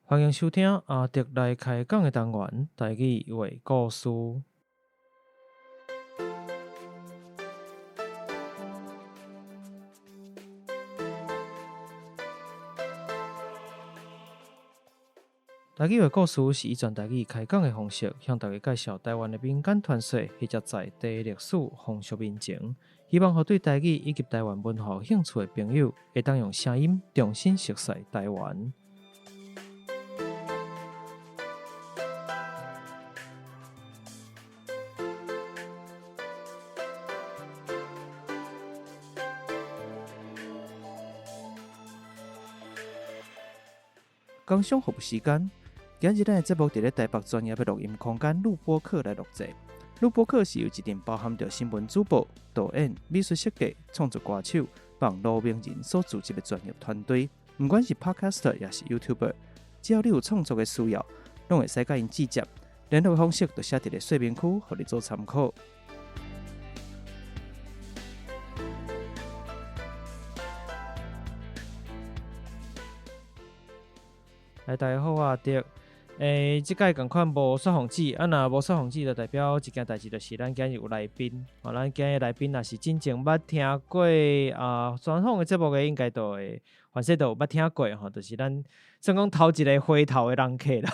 歡迎收聽阿德來開講的單元，台語畫故事。台語畫故事是以全台語開講的方式，向大家介紹台灣的民間傳說或者在地歷史、風俗民情，希望予對台語以及台灣文化有興趣的朋友，會當用聲音重新熟悉台灣。工商服務時間，今日咱的節目佇咧台北專業的錄音空間錄播客來錄製。錄播客是由一陣包含著新聞主播、導演、美術設計、創作歌手、網路名人所組織的專業團隊。毋管是 Podcaster 抑是 YouTuber，只要你有創作的需要，攏會使佮𪜶直接聯絡的方式，就寫佇咧說明區，予你做參考。來，大家好，我阿德。這擺仝款無雪鳳姊，啊，若無雪鳳姊，就代表一件代誌，就是咱今日有來賓。吼，咱今日來賓若是之前捌聽過啊專訪的節目的，應該都會，凡勢都有捌聽過吼，就是咱算講頭一个回頭的人客啦。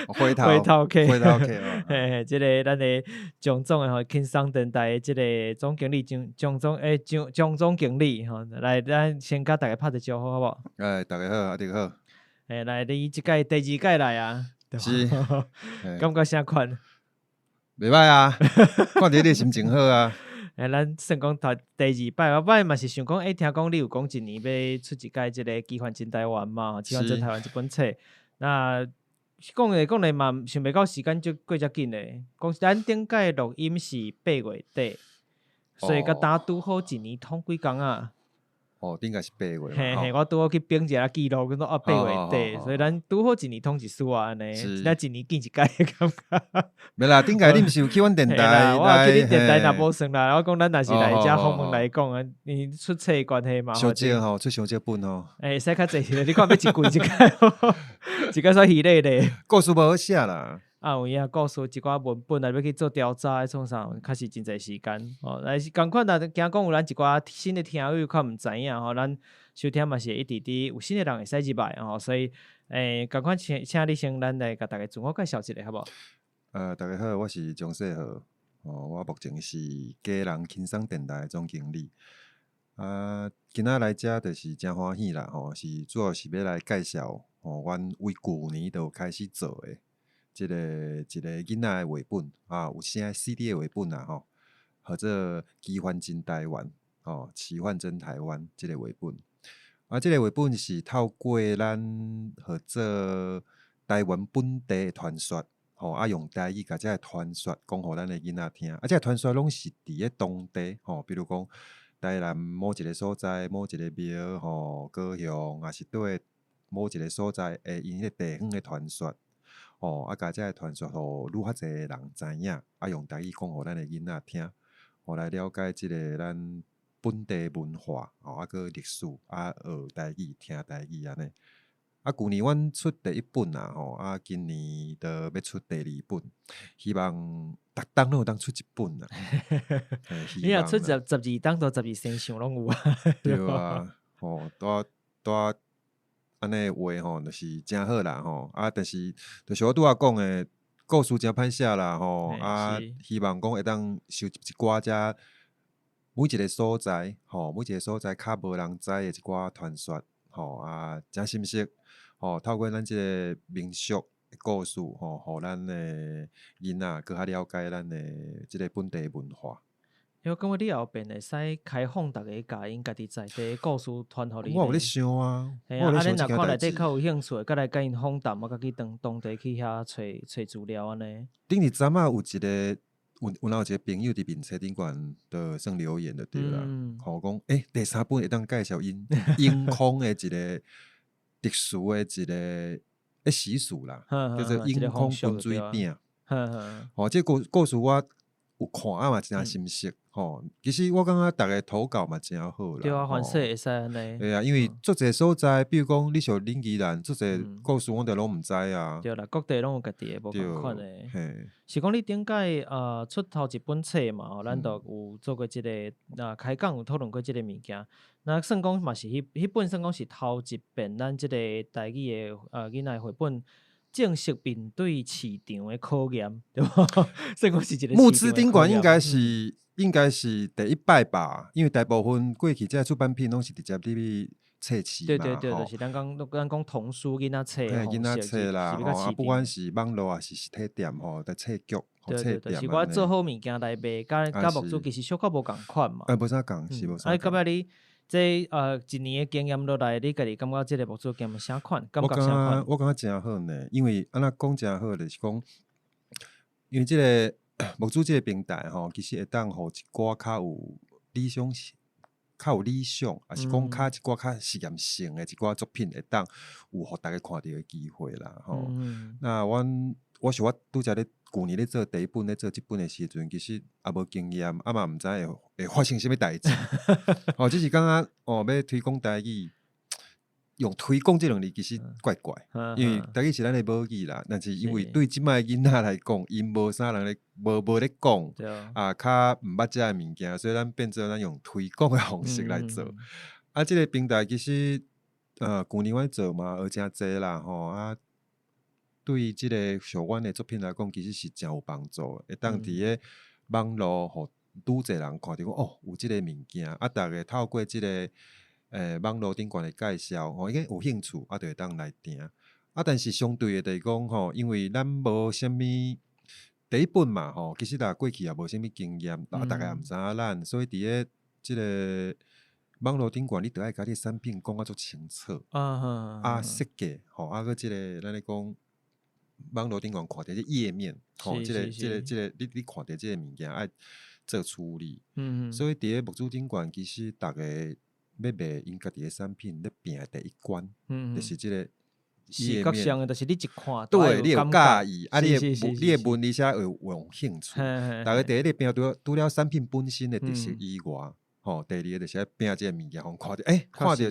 回頭回頭客，回頭客，嘿嘿，這个咱的張總的吼，輕鬆電台的這个總經理張張總欸張張總經理吼，來，咱先佮大家拍一个招呼好無？欸，大家好，阿德好。欸，來，你這擺第二擺來啊？是，感覺啥款？袂歹啊，看著你心情好啊。欸，咱算講頭第二擺，我本來嘛是想講，欸，聽講你有講一年欲出一擺這个奇幻真台灣嘛，奇幻真台灣這本冊。那講咧講咧嘛，想袂到時間就過遮緊咧。講咱頂擺錄音是8月底，所以佮今拄好一年通幾工啊。哦，頂擺是8月。嘿嘿，我拄好去編一下記錄，講啊8月底，所以咱拄好一年通一次啊，按呢，咱一年見一擺的感覺。袂啦，頂擺你毋是有去阮電台？我有去恁電台，若無算啦。我講咱若是來遮訪問來講啊，因出冊的關係嘛。傷少吼，出傷少本吼。欸，會使較濟，你看欲一季一擺，一擺煞虛咧咧。故事無好寫啦。啊，有影故事一寡文本啊，欲去做調查，創啥，確實真濟時間吼。但是仝款啦，驚講有咱一寡新的聽友較毋知影吼，咱收聽嘛是會一直佇有新的人會使入來吼，所以欸，仝款請請你先咱來共大家自我介紹一下，好無？大家好，我是張世豪，哦，我目前是家人輕鬆電台的總經理。啊，今仔來遮就是誠歡喜啦，吼，是主要是欲來介紹，吼，阮為舊年就開始做的。這个一个囡仔的繪本啊，有聲 CD 的繪本啦吼，號做《奇幻真台灣》吼，奇幻真台灣這个繪本。啊，這个繪本是透過咱號做台灣本地的傳說，吼，啊，用台語共這个傳說講予咱的囡仔聽。啊，這个傳說攏是佇咧當地，吼，比如講台南某一个所在，某一个廟，吼，高雄，抑是佗某一个所在，的𪜶彼个地方的傳說。吼，啊，共這个傳說，予愈較濟人知影，啊，用台語講予咱的囡仔聽，予來了解這个咱本地文化，吼，啊，閣歷史，啊，學台語，聽台語按呢。啊，舊年阮出第一本啦，吼，啊，今年就欲出第二本，希望逐冬攏有當出一本啦。你若出十二冬到12生肖攏有啊。對啊，吼，拄拄按呢話吼，就是誠好啦吼。啊，但是就是我拄仔講的，故事誠歹寫啦吼。啊，希望講會當收集一寡遮每一个所在吼，每一个所在較無人知的一寡傳說吼。啊，誠心適吼，透過咱這个民俗的故事吼，予咱的囡仔閣較了解咱的這个本地文化。欸，我感覺你後邊會使開放逐家共𪜶家己在地的故事傳予你。我有咧想啊，嘿啊，啊，恁若看內底較有興趣的，閣來共𪜶訪談，啊，閣去當當地去遐揣揣資料按呢。頂日昨仔有一个，有有有一个朋友佇面冊頂懸，就算留言就對啦。吼，講欸，第三本會當介紹𪜶永康的一个特殊的一个欸習俗啦，叫做永康滾水餅。吼，這个故事我有看啊嘛，誠心適。吼，吼，其實我感覺逐个投稿嘛誠好啦。對啊，凡勢會使按呢。對啊，因為足濟所在，比如講你像恁宜蘭，足濟故事，阮著攏毋知啊。對啦，各地攏有家己的無仝款的。是講你頂擺出頭一本冊嘛，吼，咱都有做過這个啊開講有討論過這个物件。那算講嘛是彼彼本算講是頭一遍，咱這个台語的囡仔繪本正式面對市場的考驗，對無？算講是一个募資頂懸應該是第一擺吧，因為大部分過去這出版品攏是直接入去冊市嘛。對對對，就是咱講童書囡仔冊。囡仔冊啦，吼，啊，不管是網路抑是實體店吼，佇冊局、冊店。是我做好物件來賣，佮募資其實小可無仝款嘛。欸，無啥仝，是無啥。啊，到尾你這一年的經驗落來，你家己感覺這個募資經驗啥款？感覺啥款？我感覺誠好呢，因為按怎講誠好，就是講，因為這个募資這个平台吼，其實會當予一寡較有理想、較有理想，抑是講較一寡較實驗性的一寡作品，會當有予逐家看著的機會啦，吼。那阮我想我拄才咧舊年咧做第一本咧做這本的時陣，其實也無經驗，啊嘛毋知會發生啥物代誌。哦，只是感覺哦，欲推廣台語，用推廣這兩字其實怪怪，因為台語是咱的母語啦。但是因為對這擺囡仔來講，𪜶無啥人咧，無咧講，啊，較毋捌這个物件，所以咱變做咱用推廣的方式來做。啊，這个平台其實，舊年阮做嘛，學誠濟啦，吼啊。對這个像阮的作品來講，其實是誠有幫助，會當佇咧網路，予愈濟人看著講哦，有這个物件，啊，逐家透過這个網路頂懸的介紹，吼，伊有興趣，啊，就會當來訂。啊，但是相對的，就是講吼，因為咱無啥物第一本嘛，吼，其實啦過去也無啥物經驗，啊，逐家也毋知影咱，所以佇咧這个網路頂懸，你著愛共你產品講甲足清楚，啊，設計，吼，啊，閣這个咱咧講網路頂懸看著這頁面，吼，這个、這个、這个，你看著這个物件愛做處理。所以佇咧募資頂懸，其實逐家欲賣𪜶家己的產品，咧拼的第一關，就是這个視覺上的，就是你一看，對，你會佮意，啊，你的文，而且會有興趣。逐家第一咧拼，除了產品本身的特色以外，吼，第二个就是愛拼這个物件，予看著，欸，看著，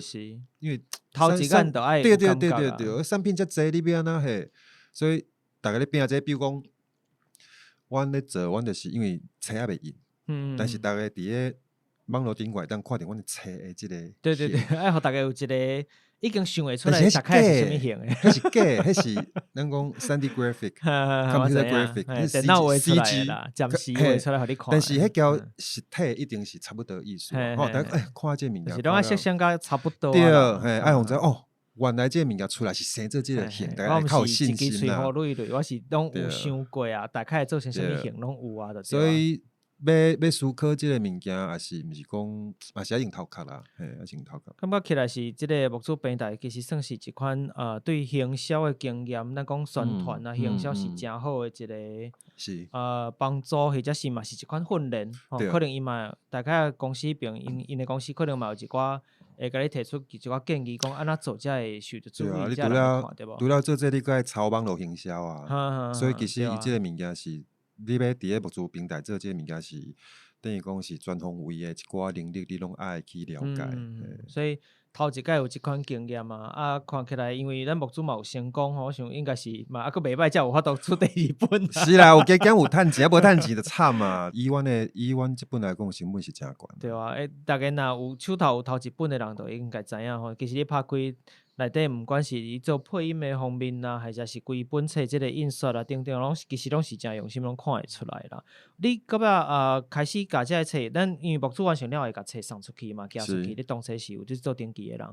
因為頭一眼就愛對對對對對，產品遮濟，你欲按怎彼？所以逐家咧拼這個，比如講，阮咧做，阮就是因為冊猶未印，但是逐家佇咧網路頂懸會當看著阮的冊的這個。對對對，愛予逐家有一个已經想會出來，大概是啥物型的。彼是假，彼是咱講 3D graphic，computer graphic，電腦畫出來啦，暫時畫出來予你看。但是彼交實體一定是差不多意思。吼，逐家欸看這个物件，是攏愛設想甲差不多。對，嘿，愛予知哦，原來這个物件出來是生做這个型，逐家較有信心啦。我是攏有想過啊，大概做成啥物型攏有啊，所以欲思考這个物件，也是毋是講，也是愛用頭殼啦，嘿，愛用頭殼。感覺起來是這个募資平台，其實算是一款對行銷的經驗，咱講宣傳啊，行銷是誠好的一个幫助，或者是嘛是一款訓練，吼，可能伊嘛大概公司邊，𪜶的公司可能嘛有一寡會共你提出一寡建議，講按怎做才會受著注意，才會人看，對無？除了做這個，你閣愛操網路行銷啊，所以其實伊這个物件是，你欲佇咧募資平台做這个物件是，等於講是全方位的一寡能力，你攏愛去了解。所以頭一擺有這款經驗啊，啊，看起來因為咱募資嘛有成功吼，我想應該是嘛猶閣袂䆀，才有法度出第二本。是啦，有加減有趁錢，啊無趁錢就慘啊。以阮這本來講，成本是誠懸。對啊，欸，逐家若有手頭有頭一本的人，就應該知影吼。其實你拍開內底，毋管是伊做配音的方面啊，還是規本冊這个印刷啊等等，攏其實攏是誠用心，攏看會出來啦。你到尾啊開始共這个冊，咱因為募資完成了後會共冊送出去嘛，寄出去。你當初是有咧做登記的人，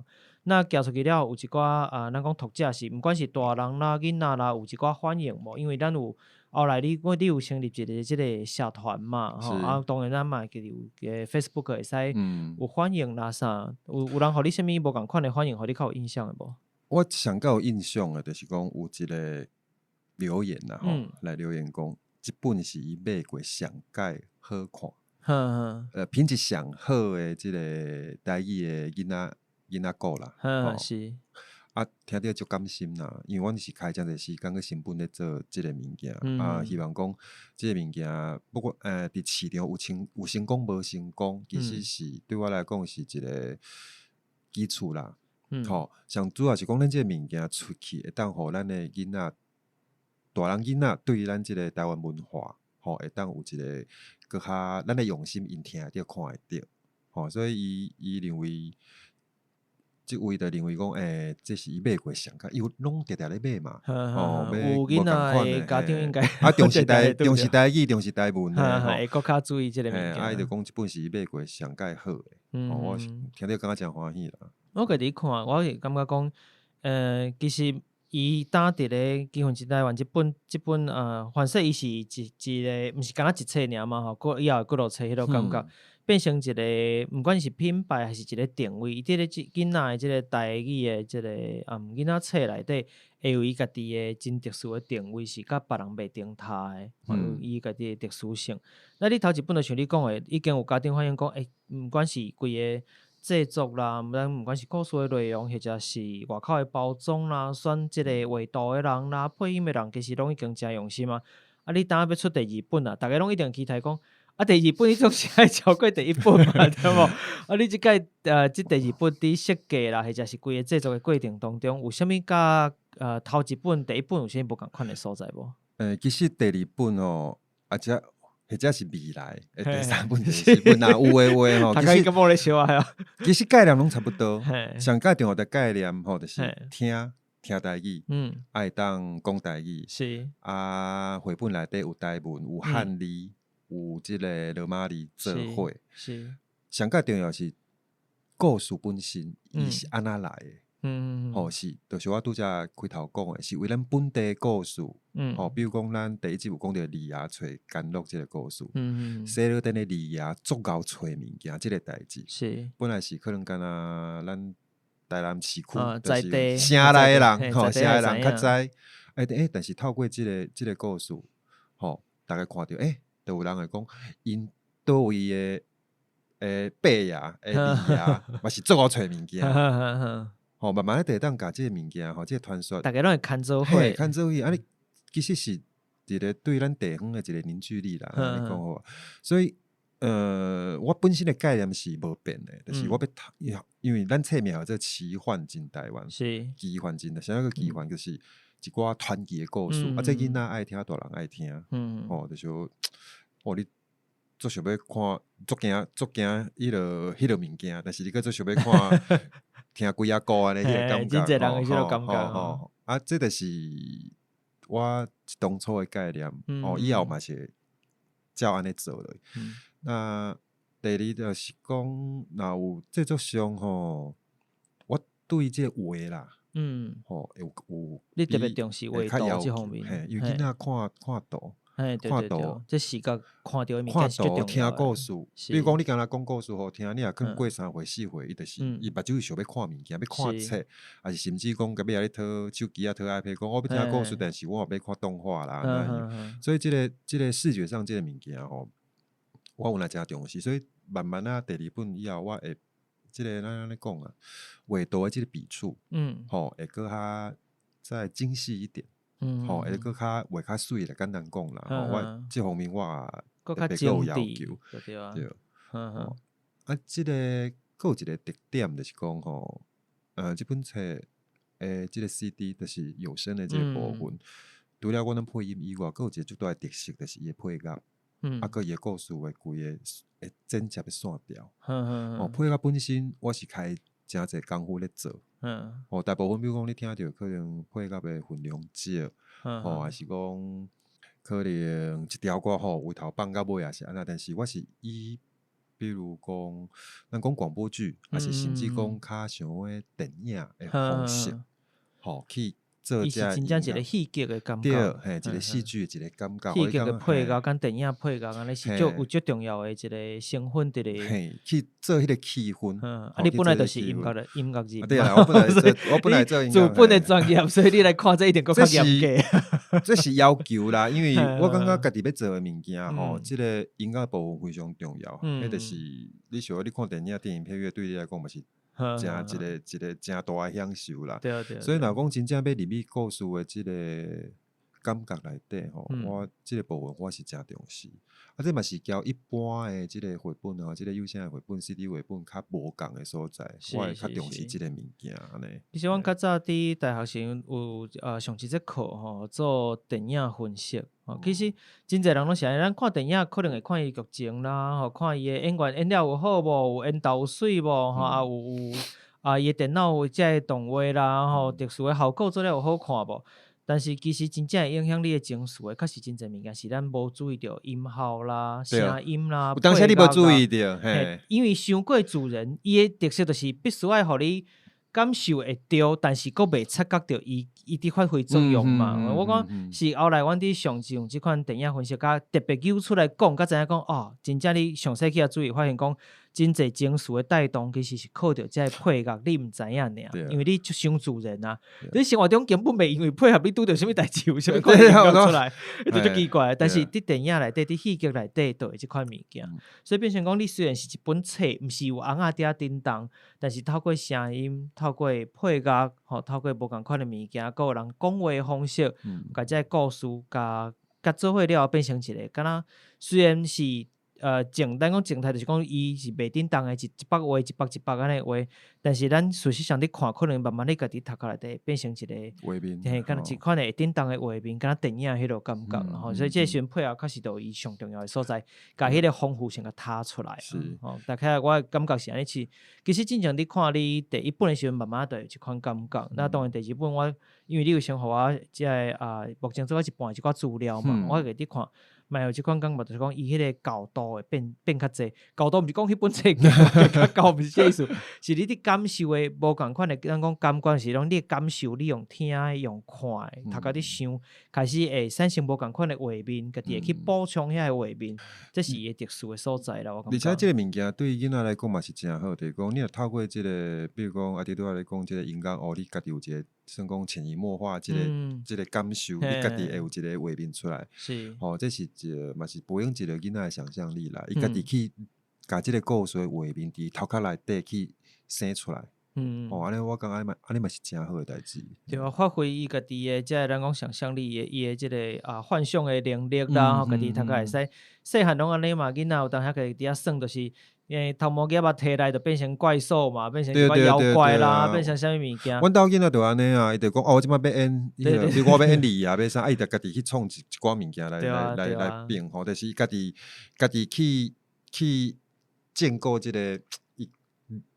那寄出去了後，有一寡啊，咱講讀者是毋管是大人啦、囡仔啦，有一寡反應無？因為咱有後來你有成立一个這个社團嘛，吼啊，當然咱嘛會記有個 Facebook 會使有反應啦啥，有人予你啥物無仝款的反應，予你較有印象的無？我上較有印象的，就是講有一个留言啦，吼，來留言講，這本是伊買過上蓋好看，品質上好的這个台語的囡仔故啦，是。啊，聽著足甘心啦，因為阮是開誠濟時間佮成本咧做這个物件，啊，希望講這个物件，不過佇市場有成功無成功，其實是對我來講是一個基礎啦。吼，上主要是講咱這个物件出去，會當予咱的囡仔、大人囡仔對於咱這个台灣文化，吼，會當有一個閣較咱的用心，𪜶聽會著、看會著，吼，所以伊認為，這位就認為講，這是伊買過上較，伊有攏定定咧買嘛，吼，買有囡仔的家長應該啊，重視台重視台語，重視台文的，吼，會閣較注意這个物件。啊，伊就講這本是伊買過上蓋好的，吼，我聽著感覺誠歡喜啦。我家己看，我是感覺講，其實伊當佇咧《奇幻真台灣》這本，凡說伊是一個，毋是干焦一冊爾嘛吼，閣以後會閣落冊彼落感覺，變成一個，毋管是品牌還是一個定位，伊佇咧這囡仔的這個台語的這個囡仔冊內底，會有伊家己的真特殊的定位，是佮別人袂頂跤的，有伊家己的特殊性。那你頭一本就像你講的，已經有家長反映講，毋管是規个製作啦，咱毋管是故事的內容，或者是外口的包裝啦，選這個畫圖的人啦，配音的人，其實攏已經誠用心啊。啊，你當欲出第二本啊，逐家攏一定期待講，啊，第二本你總是愛超過第一本嘛，對無？啊，你這擺這第二本佇設計啦，或者是規个製作的過程當中，有啥物佮頭一本、第一本有啥物無仝款的所在無？其實第二本吼，啊，這或者是未來的第三本、第四本啊，有的話吼，其實無咧相愛啊。其實概念攏差不多，上蓋重要的概念吼，就是聽聽台語，會當講台語，啊，繪本內底有台文、有漢字、有這个羅馬字做伙。上蓋重要是故事本身，伊是按怎來的？吼，是，就是我拄才開頭講的，是為咱本地故事，吼，比如講咱第一集有講著二爺揣干樂這个故事，西螺店的二爺足𠢕揣物件這个代誌，本來是可能敢若咱台南市區，就是城內的人，吼，城內人較知，但是透過這个故事，吼，逐家看著，就有人會講，𪜶佗位的伯爺、二爺，嘛是足𠢕揣物件。吼，慢慢仔就會當共這个物件，吼，這个傳說，逐家攏會牽做伙，牽做伙，啊，你其實是一個對咱地方的一個凝聚力啦，按呢講好。所以，我本身的概念是無變的，就是我欲讀，因為咱冊名叫做奇幻真台灣，奇幻真，啥物叫奇幻？就是一寡傳奇的故事，啊，這囡仔愛聽，大人愛聽，吼，就是說，哦，你足想欲看，足驚足驚彼落物件，但是你閣足想欲看。聽鬼仔故按呢，彼个感覺，吼，啊，這就是我當初的概念，哦，以後嘛是照按呢做落。那第二就是講，若有製作上吼，我對這個畫啦，吼，有，你特別重視畫圖這方面，嘿，因為囡仔看看圖。看圖，這視覺看著的物件是最重要。看圖聽故事，比如講你敢若講故事予聽，你若可能過3歲4歲，伊就是伊目睭想欲看物件，欲看冊，抑是甚至講佮欲來討手機啊，討 iPad，講我欲聽故事，但是我嘛欲看動畫啦。所以這个視覺上這个物件吼，我原來誠重視，所以慢慢仔第二本以後，我會這个咱按呢講啊，畫圖的這个筆觸，吼，會閣較再精細一點。吼，會閣較畫較媠啦，簡單講啦，吼，我這方面我閣較有要求，對，啊，這个閣有一個特點就是講吼，這本冊這个 CD 就是有聲的這个部分，除了阮配音以外，閣有一個足大的特色，就是伊的配樂，啊，閣伊的故事的規个剪輯的線條，哦，配樂本身我是開誠濟工夫咧做。哦，大部分比如講你聽著可能配樂的分量少，吼，抑是講可能一條歌吼由頭放到尾也是按怎，但是我是以比如講，咱講廣播劇，抑是甚至講較像彼電影的方式，吼去做這真正一個戲劇的感覺，對，嘿，一個戲劇一個感覺，戲劇的配樂佮電影配樂按呢是足有足重要的一個成分佇咧。嘿，去做彼個氣氛。啊，你本來就是音樂的音樂人。對啊，我本來做音樂。自本的專業，所以你來看這一定閣較嚴格。這是要求啦，因為我感覺家己欲做的物件吼，這个音樂部分非常重要。彼就是你想欲你看電影，電影配樂對你來講嘛是。誠一个一个誠大的享受啦。對對。所以若講真正欲入去故事的這个感覺內底吼，我這个部分我是誠重視。啊，這嘛是交一般的這个繪本啊，這个有聲的繪本、CD 繪本較無仝的所在，我會較重視這个物件按呢。其實阮較早佇大學時有上一節課吼，做電影分析。吼，其實真濟人攏是按呢，咱看電影可能會看伊劇情啦，吼，看伊的演員演了有好無，有緣投有媠無，吼，啊有有啊伊的電腦有這个動畫啦，吼，特殊的效果做了有好看無？但是其實真正會影響你的情緒的，確實真濟物件是咱無注意著音效啦、聲音啦。有當時你無注意著，嘿。因為傷過自然，伊的特色就是必須愛予你感受會著，但是閣袂察覺著伊伊佇發揮作用嘛。我講是後來阮佇上上這款電影分析，佮特別揪出來講，才知影講哦，真正你詳細去遐注意，發現講真濟情緒的帶動，其實是靠著這个配樂，你毋知影爾，因為你傷自然啊。你生活中根本袂因為配合你拄著啥物代誌，有啥物款音樂出來，就足奇怪。但是佇電影內底，佇戲劇內底，就會這款物件。所以變成講，你雖然是一本冊，毋是有尪仔佇遐叮當，但是透過聲音、透過配樂、吼，透過無仝款的物件，閣有人講話的方式，共這个故事共共做伙了後，變成一个敢若雖然是靜，咱講靜態就是講伊是袂振動的，一一幅畫一幅一幅按呢畫，但是咱事實上你看，可能慢慢你家己頭殼內底變成一個畫面，嘿，敢若一款會振動的畫面，敢若電影彼落感覺，吼，所以這個時陣配合確實就伊上重要的所在，共彼个豐富性共提出來。吼，大概我的感覺是按呢，是其實進前你看你第一本的時陣，慢慢就有這款感覺。那當然第二本我因為你有先予我這个啊，目前做到一半一寡資料嘛，我會佇看。嘛有這款感覺，就是講伊彼个厚度會變變較濟。厚度毋是講彼本冊較厚，毋是這意思，是你佇感受的無仝款的，咱講感官是講你的感受，你用聽的、用看的，頭殼佇想，開始會產生無仝款的畫面，家己會去補充遐個畫面，這是伊的特殊的所在啦。我感覺。而且這个物件對囡仔來講嘛是誠好，就是講你若透過這个，比如講啊，拄仔咧講這个音樂，哦，你家己有一个算講潛移默化這个這个感受，你家己會有一个畫面出來。吼，這是一个嘛是培養一个囡仔的想像力啦。伊家己去共這个故事的畫面佇頭殼內底去生出來。哦，按呢我感覺嘛，按呢嘛是誠好的代誌。對啊，發揮伊家己的這个咱講想像力的，伊的這个啊幻想的能力啦，吼，家己頭殼會使細漢攏按呢嘛，囡仔有當時家己佇遐耍，就是因為頭毛夾仔提來就變成怪獸嘛，變成一寡妖怪啦，變成啥物物件。阮兜囡仔就按呢啊，伊就講哦，我這擺欲演，比如我欲演二啊，欲啥，啊，伊就家己去創一一寡物件來來來來變吼，就是伊家己家己去去建構這个伊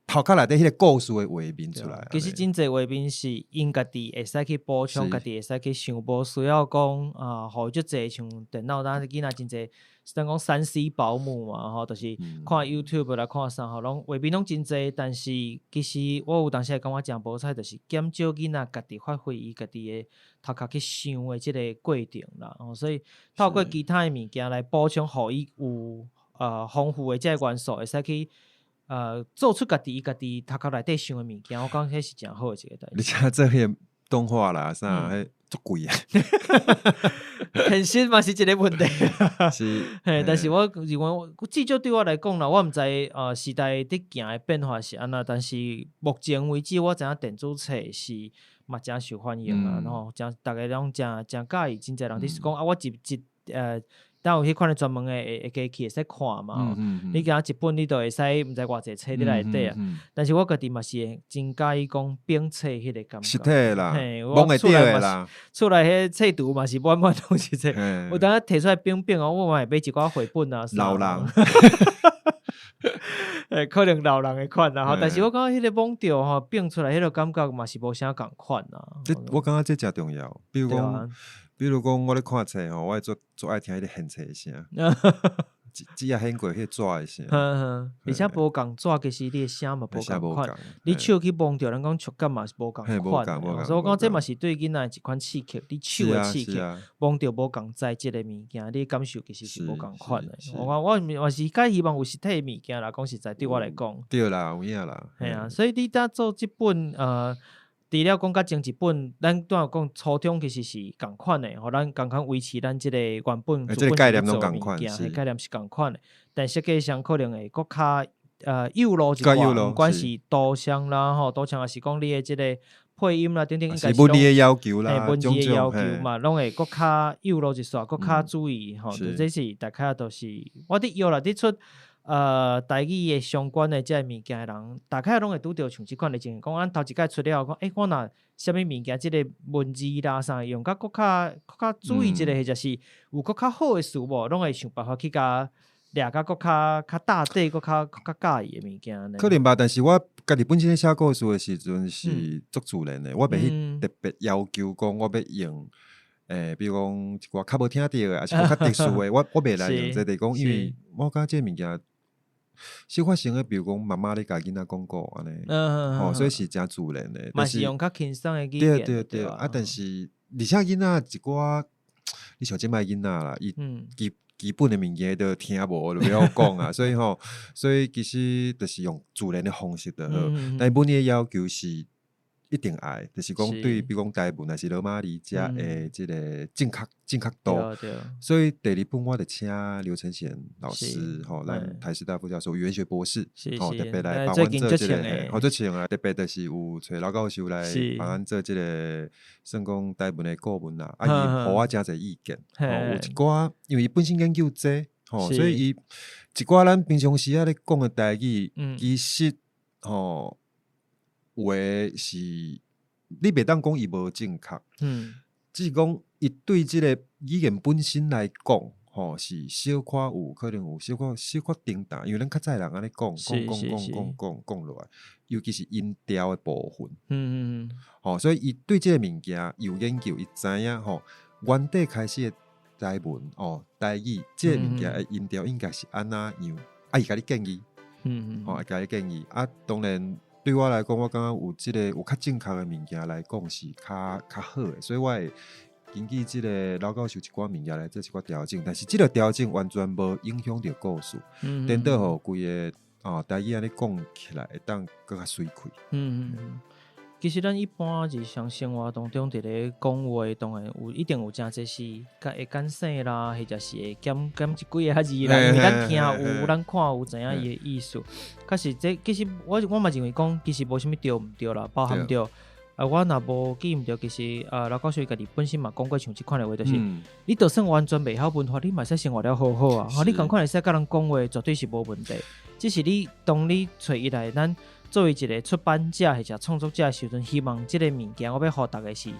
頭殼內底彼个故事的畫面出來。其實真濟畫面是𪜶家己會使去補充，家己會使去想，無需要講啊，予足濟像電腦，咱囡仔真濟，咱講3C 保姆嘛，吼，就是看 YouTube 來看啥吼，攏畫面攏真濟，但是其實我有當時會感覺誠無彩，就是減少囡仔家己發揮伊家己的頭殼去想的這个過程啦。吼，所以透過其他的物件來補充，予伊有豐富的這个元素，會使去做出家己伊家己頭殼內底想的物件，我感覺彼是誠好的一個代誌。而且這彼動畫啦，啥，彼足貴啊。現實嘛是一個問題。是，嘿，但是我認為，至少對我來講啦，我毋知時代佇行的變化是按怎，但是目前為止，我知影電子冊是嘛誠受歡迎啊，吼，誠逐家攏誠誠佮意，真濟人佇講啊，我一一當有彼款的專門的會機器會使看嘛，你敢若一本你就會使毋知偌濟冊佇內底啊。但是我家己嘛是會真佮意講反冊彼个感覺。實體的啦，摸會著的啦。厝內彼冊櫥嘛是滿滿攏是冊。有當提出來反反哦，我嘛會買一寡繪本啊。老人。欸，可能老人的款啦，吼，但是我感覺彼個摸著吼，反出來彼個感覺嘛是無啥仝款啦。這我感覺這誠重要，比如講，比如講我咧看冊吼，我會足足愛聽彼個掀冊的聲，紙仔掀過彼個紙的聲。而且無仝紙，其實你的聲嘛無仝款，你手去摸著，咱講觸感嘛是無仝款。所以我講這嘛是對囡仔一款刺激，你手的刺激，摸著無仝材質的物件，你感受其實是無仝款的。我我嘛是較希望有實體的物件啦，講實在對我來講。對啦，有影啦。嘿啊，所以你當做這本除了講較前一本，咱拄仔有講初衷其實是仝款的，予咱仝款維持咱這個原本這個概念攏仝款，概念是仝款的，但設計上可能會閣較幼路一寡，毋管是圖像啦吼，圖像抑是講你的這个配音啦等等，應該是文字的要求啦，文字的要求嘛，攏會閣較幼路一撮，閣較注意吼。這是大概都是我佇約啦，佇出台語的相關的這个物件的人，大概攏會拄著像這款的情形，講咱頭一擺出了講，欸，我若啥物物件，這个文字啦啥用較閣較閣較注意一下，或者是有閣較好的詞無，攏會想辦法去共掠甲閣較較大塊，閣較閣較佮意的物件。可能吧，但是我家己本身咧寫故事的時陣是足自然的，我袂去特別要求講我欲用，比如講一寡較無聽著的，抑是講較特殊的，我袂來用這個，就是講，因為我感覺這个物件小可成的，比如講媽媽咧共囡仔講故按呢，吼，所以是誠自然的。嘛是用較輕鬆的語言。對對對，啊，但是而且囡仔一寡，你像這擺囡仔啦，伊基基本的物件都聽無，就袂曉講啊，所以吼，所以其實就是用自然的方式就好。但文字的要求是一定愛，就是講對，比如講台文還是羅馬字遮的這个正確度。所以第二本我就請劉承賢老師，吼，咱台師大副教授，語言學博士，吼，特別來幫阮做這个，吼，足請啊，特別就是有揣劉教授來幫阮做這个，算講台文的顧問啦，啊，伊予我誠濟意見，吼，有一寡，因為伊本身研究這，吼，所以伊一寡咱平常時仔咧講的台語，其實，吼，有的是你袂當講伊無正確，只是講伊對這个語言本身來講，吼，是小可有可能有小可小可重淡，因為咱較早人按呢講講講講講講講落來，尤其是音調的部分，吼，所以伊對這个物件有研究，伊知影吼，原底開始的台文哦，台語這个物件的音調應該是按怎樣，啊，伊共你建議，吼，伊共你建議，啊，當然。對我來講，我感覺有這个有較正確的物件來講是較較好的，所以我會根據這个老教授一寡物件來做一寡調整，但是這个調整完全無影響著故事，顛倒予規个哦，台語按呢講起來會當閣較媠氣。其實咱一般日常生活當中佇咧講話，當然有一定有誠濟是較會簡寫啦，或者是會減減一幾个字啦，因為咱聽有，咱看有，知影伊的意思。確實這其實我嘛認為講，其實無啥物對毋對啦，包含著啊，我若無記毋著，其實啊，劉教授伊家己本身嘛講過像這款的話，就是你就算完全袂曉文法，你嘛會使生活了好好啊。吼，你仝款會使佮人講話，絕對是無問題。只是你當你揣伊來，咱作為一个出版者或者創作者的時陣，希望這个物件我欲予逐家是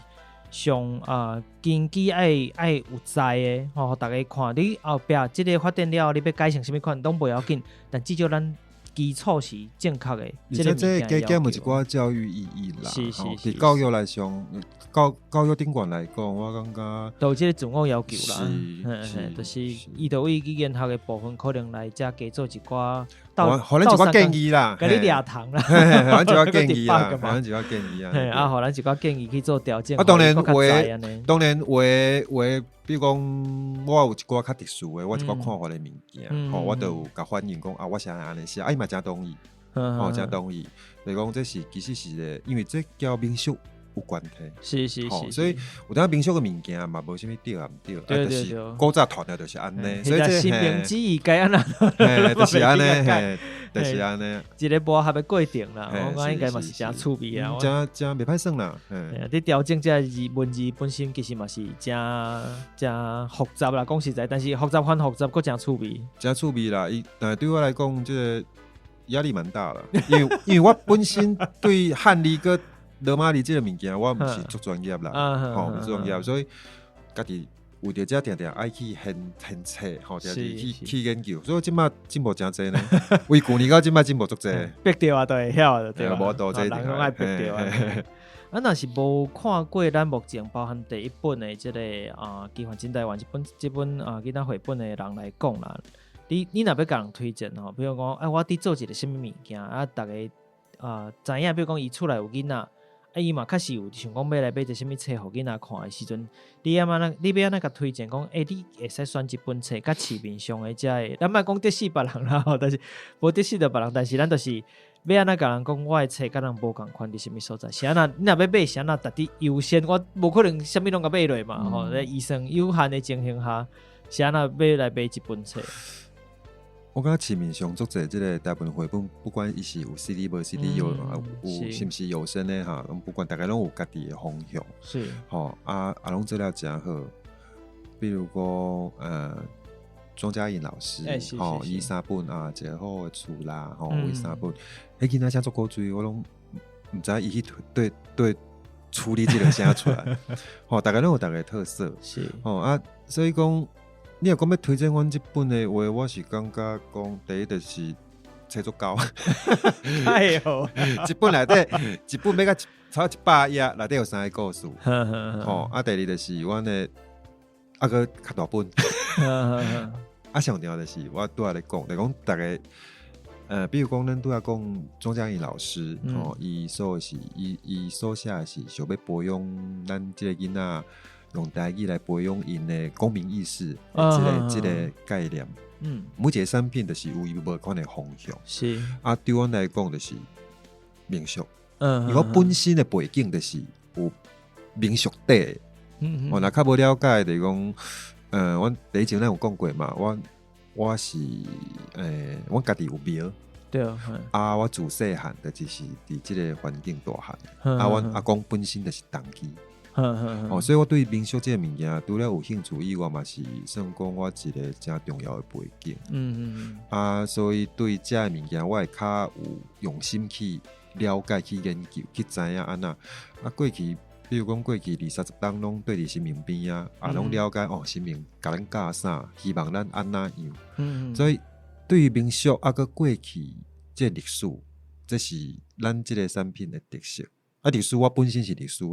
上啊根基愛愛有在的，吼，予逐家看。你後壁這个發展了後，你欲改成啥物款攏無要緊，但至少咱基礎是正確的。而且這加減有一寡教育意義啦。佇教育來上，教育頂懸來講，我感覺都有這个自我要求啦。嘿，就是伊就為語言學的部分，可能來遮加做一寡，予咱一寡建議啦，共你掠糖啦，予咱一寡建議啦，予咱一寡建議啊，嘿，啊，予咱一寡建議去做調整。啊，當然有的，當然有的有的，比如講，我有一寡較特殊的，我一寡看法的物件，吼，我都有共反映講啊，我是按呢寫，啊，伊嘛誠同意，吼，誠同意。就是講這是其實是個，因為這佮民俗有關係，所以有當民俗的物件嘛，無啥物對啊毋對，啊，就是古早傳的就是按呢，所以這新明之意該按怎，就是按呢，就是按呢，一个磨合的過程啦，我感覺應該嘛是誠趣味啊，誠誠袂歹耍啦。你調整這字文字本身其實嘛是誠誠複雜啦，講實在，但是複雜反複雜，閣誠趣味，誠趣味啦。伊但對我來講，這个壓力蠻大啦，因為我本身對漢字佮羅馬字這个物件，我毋是足專業啦，吼，毋是專業，所以家己為著這定定愛去研研冊，吼，定定去去研究，所以這擺進步誠濟呢。為舊年到這擺進步足濟，逼著啊，都會曉的，對吧？無多這人攏愛逼著啊。啊，若是無看過咱目前包含第一本的這个啊《奇幻真台灣》這本啊囡仔繪本的人來講啦，你若欲共人推薦吼，比如講，哎，我佇做一个啥物物件啊，逐家啊知影，比如講伊厝內有囡仔。啊，伊嘛確實有想講欲來買一个啥物冊予囡仔看的時陣，你按怎你欲按怎共推薦講，欸，你會使選這本冊，佮市面上的這个，咱莫講得死別人啦吼，但是無得死著別人，但是咱就是欲按怎共人講，我的冊佮人無仝款佇啥物所在？是按怎？你若欲買，是按怎值得優先？我無可能啥物攏共買落嘛吼，佇預算有限的情形下，是按怎欲來買這本冊？我感覺市面上足濟這个台文繪本，不管伊是有 CD 無 CD，有是毋是有聲的哈，攏不管，逐家攏有家己的方向。吼啊啊，攏做了誠好。比如講，莊嘉穎老師，吼，伊三本啊，一个好的厝啦，吼，伊三本，彼囡仔寫足古錐，我攏毋知伊去對對處理這个寫出來，吼，逐家攏有逐家特色。吼啊，所以講，你若講欲推薦阮這本的話，我是感覺講第一就是冊足厚。哎喲，一本內底一本欲到超100頁，內底有三个故事。吼，啊，第二就是阮的啊，閣較大本。啊，上重要就是我拄仔咧講，就講逐家，比如講，咱拄仔講莊嘉穎老師，吼，伊所寫的是想欲培養咱這个囡仔用台語來培養𪜶的公民意識，這个概念。每一个產品就是有伊無仝款的方向。啊，對阮來講就是民俗。因為我本身的背景就是有民俗底。我若較無了解，就是講，阮第一集咱有講過嘛，我是阮家己有廟。啊，我自細漢就是佇這个環境大漢。啊，阮阿公本身就是童乩。哦，所以我對民俗這个物件，除了有興趣以外，嘛是算講我一个誠重要的背景。啊，所以對這个物件，我會較有用心去了解、去研究、去知影按怎。啊，過去，比如講過去二三十冬攏對佇神明邊仔，啊，攏了解哦，神明共咱教啥，希望咱按怎樣。所以對於民俗啊，閣過去這歷史，這是咱這个產品的特色。啊，歷史我本身是歷史系，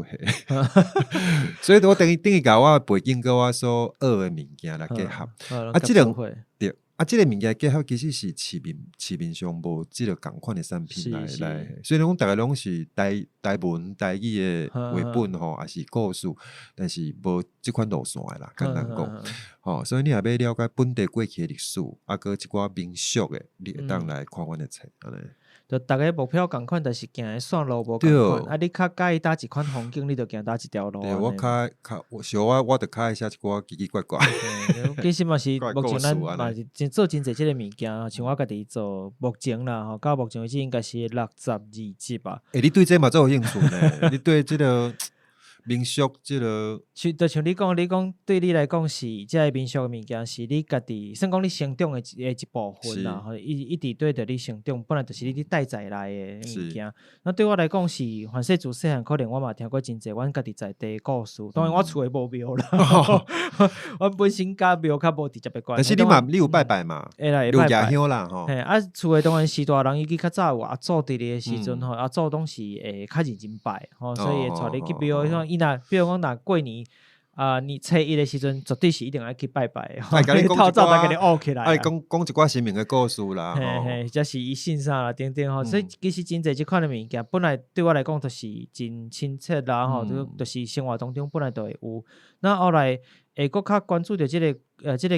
所以我等於等於共我的背景佮我所學的物件來結合。啊，這兩對，啊，這个物件結合其實是市面上無這个仝款的產品來來。雖然講逐家攏是台文台語的繪本吼，抑是故事，但是無這款路線的啦，簡單講。吼，所以你若欲了解本地過去的歷史，啊，閣一寡民俗的，你會當來看阮的冊，按呢。就逐家目標仝款，但是行的線路無仝款。啊，你較佮意佗一款風景，你就行佗一條路。對，我較較像我，我就較愛寫一寡奇奇怪怪。其實嘛是目前咱嘛是真做真濟這个物件，像我家己做目前啦吼，到目前為止應該是62集吧。欸，你對這嘛足有興趣呢？你對這个民俗這个，像就像你講，你講對你來講是這个民俗的物件，是你家己算講你成長的一部分啦。吼，一直對著你成長，本來就是你佇帶在來的物件。那對我來講是，凡勢自細漢可能我嘛聽過真濟阮家己在地的故事。當然我厝的無廟啦，我本身佮廟較無直接的關係。但是你嘛，你有拜拜嘛？會啦，會拜拜。香啦吼。嘿，啊，厝的當然是大人，尤其較早有阿祖佇咧的時陣吼，阿祖攏是會較認真拜吼，所以會帶你去廟。像伊若比如講若過年啊，年初一的時陣，絕對是一定愛去拜拜的。透早就共你僫起來。愛講講一寡神明的故事啦。嘿嘿，這是伊信啥啦，等等吼。所以其實真濟這款的物件，本來對我來講就是真親切啦吼，就是生活當中本來就會有。那後來會閣較關注著這个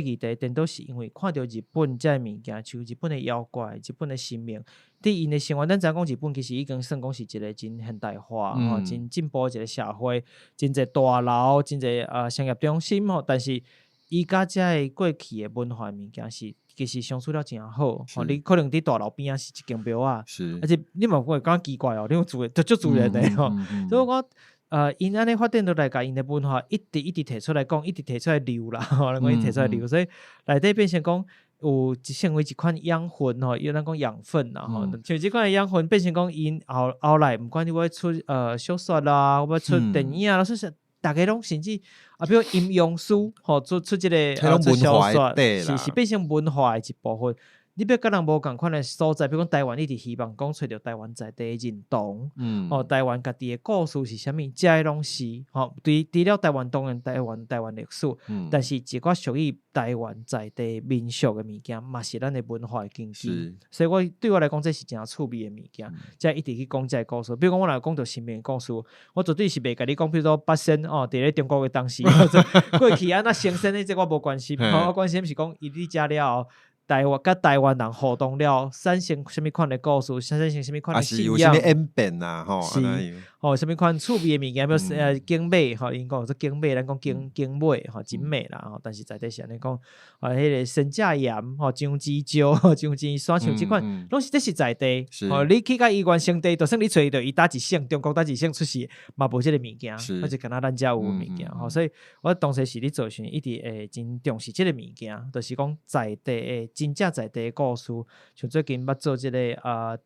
議題，顛倒是因為看著日本這个物件，像日本的妖怪、日本的神明，佇𪜶的生活，咱知影講日本其實已經算講是一個真現代化、吼真進步的一個社會，真濟大樓，真濟商業中心吼，但是伊佮這个過去的文化物件是其實相處了誠好，吼，你可能佇大樓邊仔是一間廟仔，而且你嘛會感覺奇怪哦，你自然就足自然的吼，所以我講。𪜶按呢發展落來，共𪜶的文化一直一直提出來講，一直提出來留啦，吼，咱講伊提出來留，所以內底變成講有一成為一款養分吼，伊咱講養分啦吼，像這款的養分變成講𪜶後後來，毋管你欲出小說啦，欲出電影啦，說是逐家攏甚至啊，比如陰陽師吼，出這个出小說，是變成文化的一部分。你欲佮人無仝款的所在，比如講台灣，一直希望講揣著台灣在地的認同，哦，台灣家己的故事是啥物，這个攏是吼。除了台灣當然台灣歷史，但是一寡屬於台灣在地民俗的物件，嘛是咱的文化的根基。所以我對我來講，這是誠趣味的物件，才一直去講這个故事。比如講，我若講著神明的故事，我絕對是袂共你講，比如說八仙哦，佇咧中國的當時，過去按怎成仙的，這我無關心，我關心是講伊佇遮了後。台灣佮台灣人互動了，產生啥物款的故事，產生啥物款的信仰，是有啥物演變啊？吼，是，吼，啥物款趣味的物件，比如景美吼，𪜶講做景美，咱講景景美吼，真美啦吼。但是在地是按呢講，啊，彼个仙者岩吼，樟之石、樟之山，像這款，攏是這是在地。吼，你去共伊原生地，就算你揣著伊佗一省，中國佗一省出世，嘛無這个物件，或者敢若咱遮有的物件吼。所以我當初是咧做時，一直會真重視這个物件，就是講在地的真正在地的故事。像最近捌做這个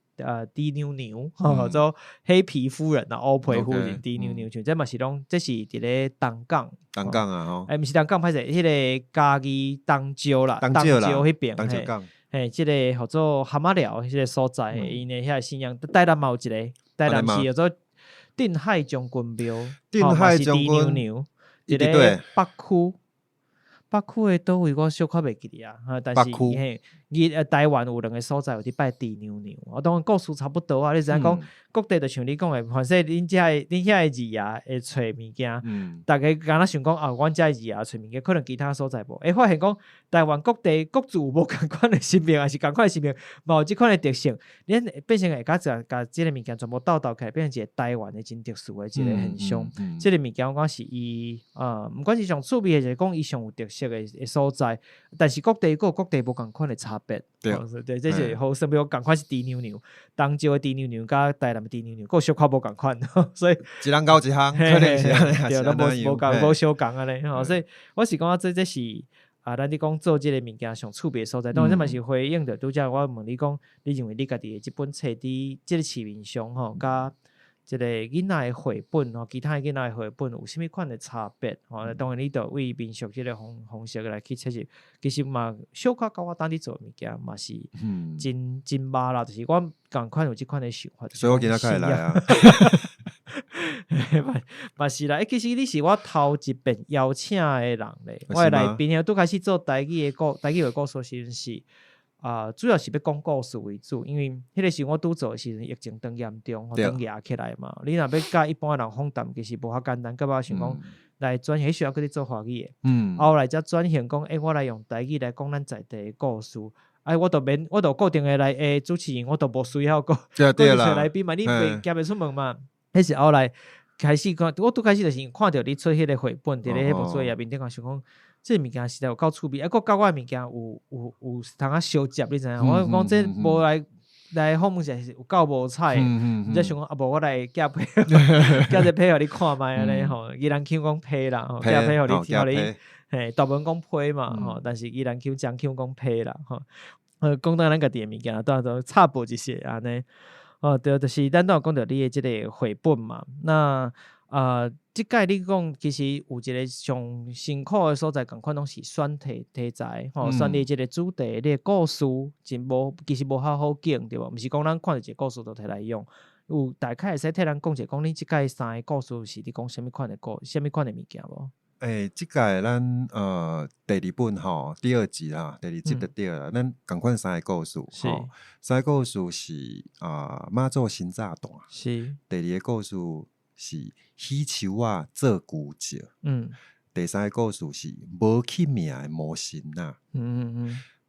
豬娘娘，吼，做黑皮夫人啊，烏皮夫人豬娘娘，像這嘛是攏，這是佇咧東港，東港啊吼，欸，毋是東港，歹勢，彼个嘉義東石啦，東石彼邊，東石港，嘿，這个號做蚶仔寮彼个所在，𪜶的遐信仰，台南嘛有一个，台南是叫做鎮海將軍廟，鎮海將軍廟，佇咧北區。北區的佗位我小可袂記得啊，但是嘿，伊台灣有兩个所在有佇拜豬娘娘，我當然故事差不多啊。你知影講各地就像你講的，凡勢恁遮的恁遐的字仔會揣物件，逐家敢若想講啊，阮遮的字仔揣物件，可能其他所在無。會發現講台灣各地各自有無仝款的神明，抑是仝款的神明，嘛有這款的特性，恁變成會較共這个物件全部鬥鬥起來，變成一个台灣的真特殊的一个現象。這个物件我感覺是伊啊，毋管是上趣味的，就是講伊上有特色的所在，但是各地閣有各地無仝款的差別。對，對，這是好算比如仝款是豬娘娘，東石的豬娘娘佮台南的豬娘娘，閣小可無仝款，所以一人搞一項，可能是按呢，對，攏無無仝無相仝按呢，吼，所以我是感覺這是啊，咱咧講做這个物件上趣味的所在，當然這嘛是回應著拄才我問你講，你認為你家己的這本冊佇這个市面上吼，佮這个囡仔的繪本吼，其他的囡仔的繪本有啥物款的差別？吼，當然你著為民俗這个方式來去切入，其實嘛小可佮我當佇做物件嘛是真真捌啦，就是我仝款有這款的想法。所以我今仔才會來啊。嘛是啦，欸，其實你是我頭一遍邀請的人咧，我的來賓拄開始做台語的故事時陣是啊，主要是欲講故事為主，因為彼个時我拄做的時陣疫情當嚴重，當壓起來嘛。你若欲佮一般的人訪談，其實無遐簡單。到尾想講來轉型，彼時猶閣咧做華語的，後來才轉型講，欸，我來用台語來講咱在地的故事。哎，我都免，我都固定的來主持人，我都無需要閣閣去揣來賓嘛，你袂行袂出門嘛。彼是後來開始看，我拄開始就是看著你出彼个繪本，佇咧彼本書頁面頂，想講這个物件實在有夠趣味，啊，閣佮我的物件有有通仔相接，你知影？我講這無來來訪問一下是有夠無彩的，你才想講啊，無我來寄批，寄一批予你看覓按呢吼，宜蘭腔講批啦，吼，寄批予你，予你，嘿，大部分講批嘛，吼，但是宜蘭腔、漳腔講批啦，吼。講到咱家己的物件，當然都插播一下按呢。哦，對，就是咱都有講著你的這个繪本嘛，那啊，這擺你講其實有一个上辛苦的所在，仝款攏是選題材，吼，選你這个主題，你的故事真無，其實無遐好揀，對無？毋是講咱看著一个故事就摕來用，有大概會使替咱講者，講你這擺三个故事是佇講啥物款的故，啥物款的物件無？欸，這擺咱第二本吼，第二集啦，第二集就對啦。咱仝款三个故事，吼，三个故事是啊媽祖新炸彈，第二个故事是喜樹仔做牛石，第三个故事是無起名的魔神仔。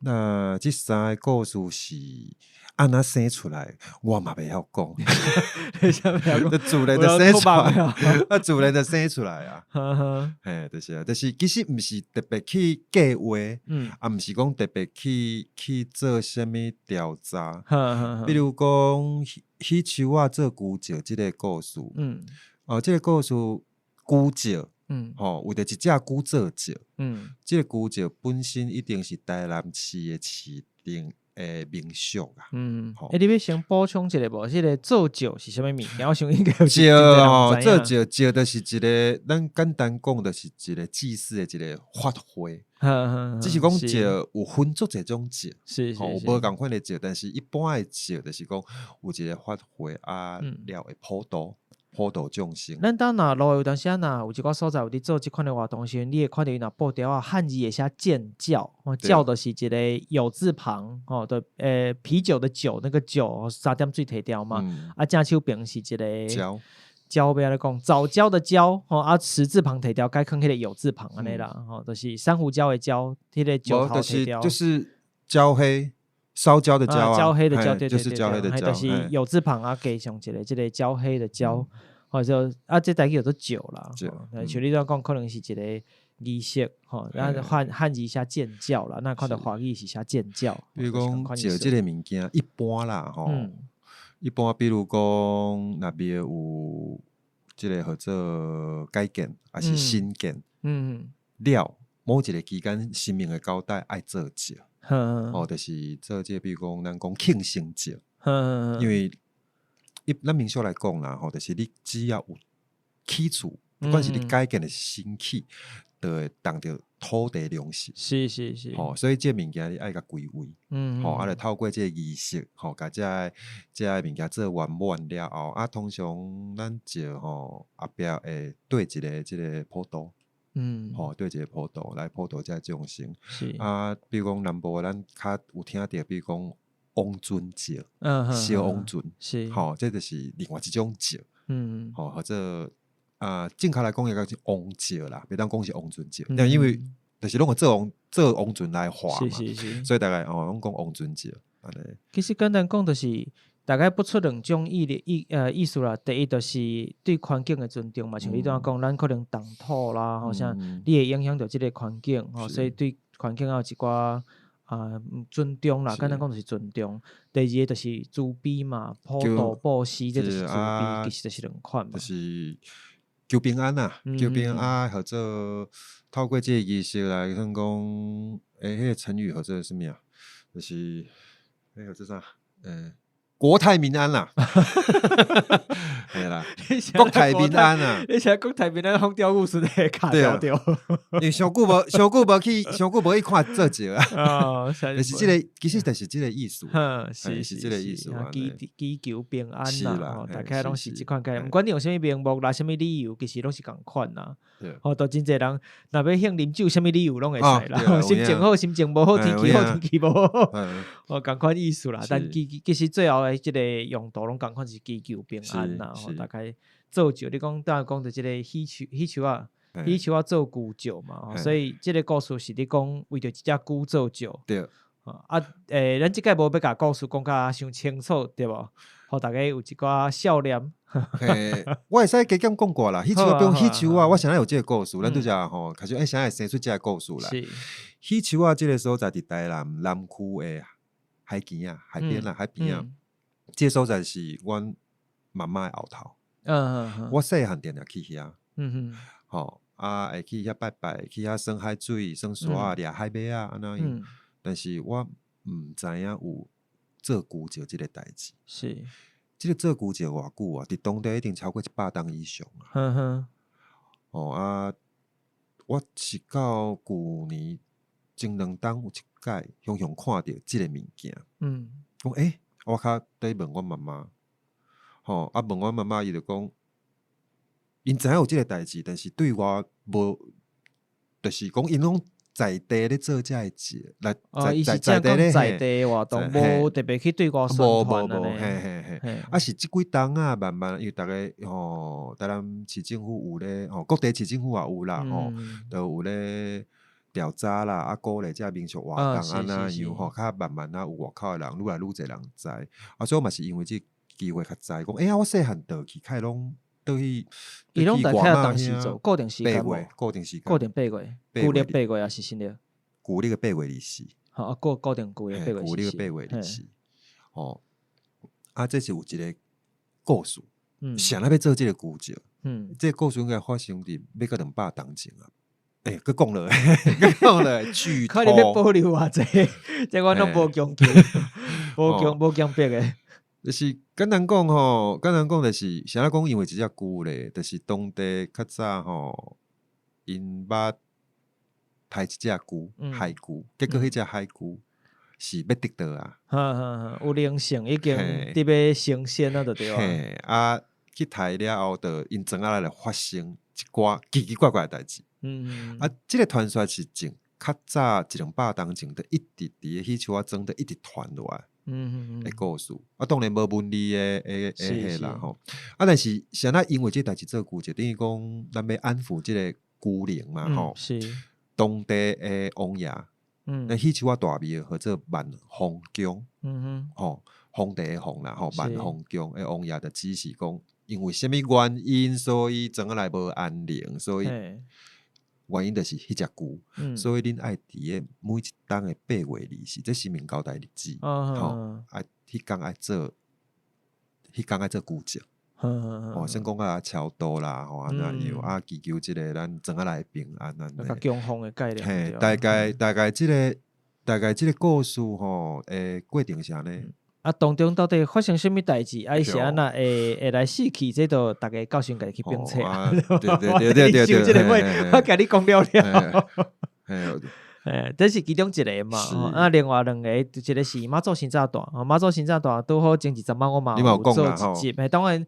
那這三個故事是按怎生出來，我嘛袂曉講。自然就生出來，啊，自然就生出來啊。嘿，就是啊，就是其實毋是特別去計劃，啊，毋是講特別去做啥物調查。比如講，喜樹仔做牛石這个故事，哦，這个故事牛石，吼，為著一隻牛做石，這个牛石本身一定是台南市的市定的民俗啊。欸，你欲先補充一下無？這个做石是啥物物件？我想應該有石哦，做石石就是一个，咱簡單講就是一個祭祀的一個法會。只是講石有分足濟種石，吼，有無仝款的石，但是一般的石就是講有一個法會啊，了會普度。普度眾生。咱當若路有當時啊，若有一寡所在有佇做這款的活動時，你會看著伊若布條仔漢字會寫建醮，醮就是一个酉字旁，吼，就啤酒的酒那個酒，三點水提掉嘛，啊正手邊是一個蕉，蕉欲按怎講，藻礁的礁，吼啊石字旁提掉，改囥彼个酉字旁按呢啦，吼，就是珊瑚礁的礁，彼个石頭提掉，就是焦黑。燒焦的焦啊，焦黑的焦，對對對，就是焦黑的焦，就是酉字旁啊，加上一个這个焦黑的焦。或者啊，這台語叫做醮啦，醮。像你拄仔講，可能是一個儀式，吼，咱漢字寫建醮啦，咱看著華語是寫建醮。比如講醮這個物件，一般啦，吼，一般比如講，若邊有這個號做改建，抑是新建，了某一個期間，神明會交代愛做醮，哦，就是做這個，比如講，咱講慶生醮，因為以咱民俗來講啦，吼，就是你只要有起厝，不管是你改建抑是新起，都會動著土地糧食。吼，所以這個物件你愛共歸位，吼，啊，就透過這個儀式，吼，共這個物件做圓滿了後，啊，通常咱醮吼後壁會綴一个這个普渡，吼，綴一个普渡來普渡這个眾生。啊，比如講南部咱較有聽著，比如講王船醮，燒王船，吼，這就是另外一種醮，吼，或者啊，正確來講應該是王醮啦，袂當講是王船醮，因為就是攏會做王船來化嘛，所以大概哦，攏講王船醮，按呢。其實簡單講就是，大概不出兩種意思啦。第一就是對環境的尊重嘛，像你拄仔講，咱可能動土啦，吼啥，你會影響著這个環境，吼，所以對環境也有一寡啊尊重啦。簡單講就是尊重。第二个就是慈悲嘛，普渡布施，這就是慈悲，其實就是兩款嘛。就是求平安啊，求平安，或者透過這个儀式來算講，欸，彼个成語號做啥物啊？就是，欸，號做啥？國泰民安啦，嘿啦，國泰民安啊！你是國泰民安，風調故事的卡掉掉。因為傷久無，傷久無去，傷久無去看做醮啊。哦，就是這个，其實就是這个意思。是是這个意思。祈求平安啦，大概攏是這款概念。毋管你用啥物名目啦，啥物理由，其實攏是仝款啦。吼，都真濟人若欲興啉酒，啥物理由攏會使啦。心情好，心情無好，天氣好，天氣無好，哦，仝款意思啦。但其實最後的這个用途攏仝款是祈求平安啦。吼，大概做醮，你講拄仔講著這个喜樹仔，喜樹仔做龜醮嘛，所以這个故事是咧講為著這隻龜做醮。對。啊，咱這擺無欲共故事講甲傷清楚，對無？予大家有一寡笑臉。嘿，我會使加減講過啦。喜樹仔，比如喜樹仔，我啥會有這个故事？咱拄才吼，開始欸，啥會生出這个故事來？喜樹仔這个所在佇台南南區的海墘仔，海邊啦，海邊仔。這个所在是阮媽媽的後頭。我細漢定定去遐。吼，啊，會去遐拜拜，去遐耍海水、耍沙仔、掠海馬仔，按呢樣。但是我毋知影有做龜醮這个代誌。這个做龜醮偌久啊？佇當地已經超過100冬以上啊。哦啊，我是到舊年前兩冬有一擺，雄雄看著這个物件。講欸，我較綴問阮媽媽，吼啊問阮媽媽，伊就講，𪜶知影有這个代誌，但是對我無，就是講𪜶攏在地咧做這个節，來在地咧在地活動，無特別去對外宣傳。無無無，嘿嘿嘿，啊是這幾冬啊，慢慢因為逐个吼，台南市政府有咧，吼，各地市政府也有啦，吼，都有咧調查啦，啊鼓勵這民俗活動按呢樣吼，較慢慢啊有外口的人愈來愈濟人知，啊所以嘛是因為這機會較知，講欸呀，我細漢倒去，較會攏倒去。伊攏大概當時做固定時間無？固定時間，固定八月，舊曆八月抑是新曆？舊曆的8月24。好啊，固定舊曆八月舊曆的8月24。吼，啊，這是有一个故事，啥人欲做這个龜醮？這个故事應該發生佇欲到200冬前啊。欸，閣講落，閣講落，劇看你欲保留偌濟，這我攏無強求，無強迫的。就是簡單講吼，簡單講就是，啥人講因為這隻龜咧，就是當地較早吼，𪜶捌刣一隻龜，海龜，結果彼隻海龜是欲得道啊。哈哈，有靈性已經佇欲升仙啊，就對啊。嘿，啊，去刣了後，就𪜶庄仔內發生一寡奇奇怪怪的代誌。啊，這个傳說是從較早一兩百冬前，就一直佇个喜樹仔莊，就一直傳落來。的故事，啊，當然無文字的彼啦吼。啊，但是啥人因為這代誌做龜醮，等於講咱欲安撫這个龜靈嘛吼。當地的王爺，那喜樹仔大廟號做萬豐宮，吼，皇帝的皇啦吼，萬豐宮的王爺就指示講，因為啥物原因，所以庄仔內無安寧，所以原因就是彼隻龜，所以恁愛佇咧每一冬的8月20，這神明交代日子，吼，愛彼工愛做，彼工愛做龜祭，吼，先講甲超度啦，吼，按怎樣啊，祈求這个咱庄仔內平安按呢。較供奉的概念。嘿，大概這个故事吼，過程是按呢。啊，當中到底發生啥物代誌？啊，伊是按怎會來死去？這都逐家到時家己去評冊啊。對對對對對對，我共你講了了。這是其中一个嘛。啊，另外兩個，一個是媽祖神炸彈，媽祖神炸彈拄好前二十擺我嘛有做一集。嘿，當然，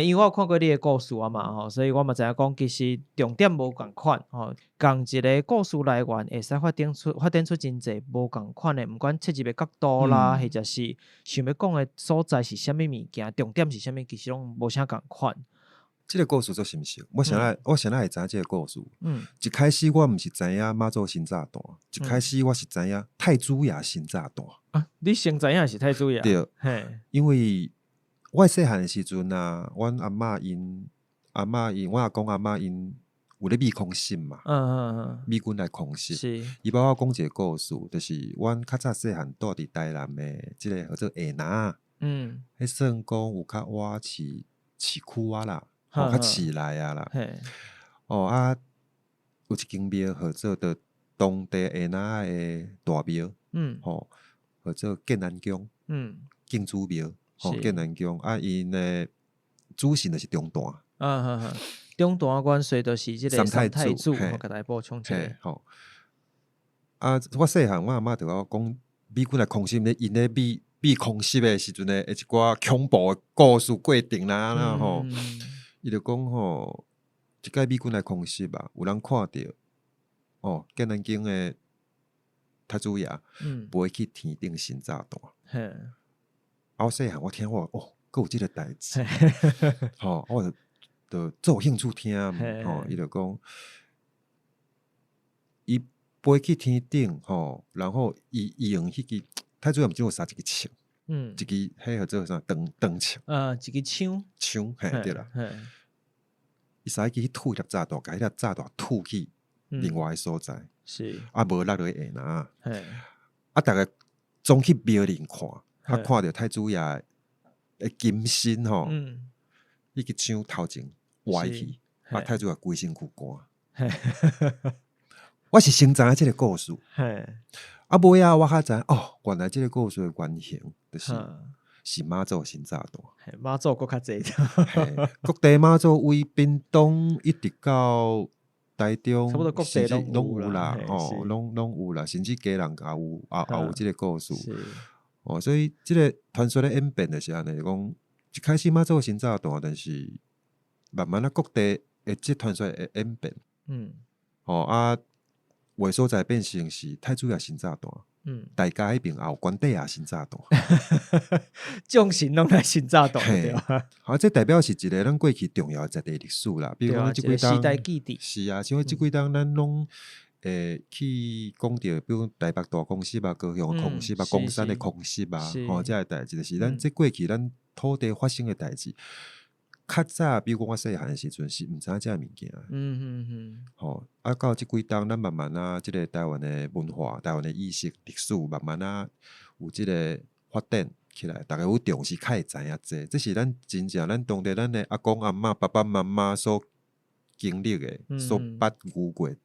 因為我有看過你的故事啊嘛，吼，所以我嘛知影講，其實重點無仝款，吼，仝一个故事來源會使發展出真濟無仝款的，毋管切入的角度啦，或者是想欲講的所在是啥物物件，重點是啥物，其實攏無啥仝款。這个故事足深實，我啥會知影這个故事？一開始我毋是知影媽祖神炸彈，一開始我是知影太子爺神炸彈。啊，你先知影是太子爺？對，因為我細漢的時陣啊，阮阿嬤𪜶阿嬤𪜶，阮阿公阿嬤𪜶有咧美空襲嘛？美軍來空襲。伊捌我講一个故事，就是阮較早細漢住佇台南的這个號做下林。彼算講有較倚市區仔啦。吼，較市內啊啦，哦啊，有一間廟號做著當地下林的大廟，吼，號做建安宮，敬主廟，吼，建安宮啊，𪜶的主神就是中彈。啊哈哈，中彈元帥就是這个三太子，我共大家補充一下。吼，啊，我細漢，阮阿嬤就共我講，美軍來空襲咧，𪜶咧美空襲的時陣咧，一寡恐怖的故事過程啦，吼。伊就講吼，這擺美軍來空襲啊，有人看著哦，建安宮的太子爺飛去天頂神炸彈。啊，我細漢我聽我哦，閣有這个代誌，吼，我就足有興趣聽吼，伊就講，伊飛去天頂吼，然後伊用彼支太子爺毋是有捎一支槍，一支彼號做啥長長槍，啊，一支槍，槍，嘿，對啦。伊捒彼支去吐一粒炸彈，共彼粒炸彈吐去另外的所在，啊，無落落去下林。啊，逐家總去廟裡看，啊，看著太子爺的金身吼，彼支槍頭前歪去，啊，太子爺規身軀乾。我是先知影這个故事，啊，尾仔我較知哦，原來這个故事的原型就是是媽祖神炸彈。媽祖閣較濟。各地媽祖為屏東一直到台中，差不多各地攏有啦，吼，攏有啦，甚至基隆也有，也有這个故事。哦，所以這个傳說咧演變就是按呢，講一開始媽祖神炸彈，但是慢慢啊各地的這傳說會演變。哦啊，有的所在變成是太子爺神炸彈。大家彼邊也有關帝爺神炸彈，眾神攏來神炸彈，對吧？啊，這代表是一个咱過去重要的在地歷史啦。比如講，這幾冬時代記憶。是啊，像這幾冬咱攏會去講著，比如台北大空襲啊、高雄空襲啊、岡山的空襲啊，吼，這个代誌就是咱這過去咱土地發生的代誌。較早，比如講我細漢的時陣是毋知影這个物件。吼，啊，到這幾冬，咱慢慢啊，這个台灣的文化、台灣的意識、歷史，慢慢啊有這个發展起來，逐家有重視，較會知影這，這是咱真正咱當地咱的阿公阿嬤、爸爸媽媽所經歷的、所捌遇過的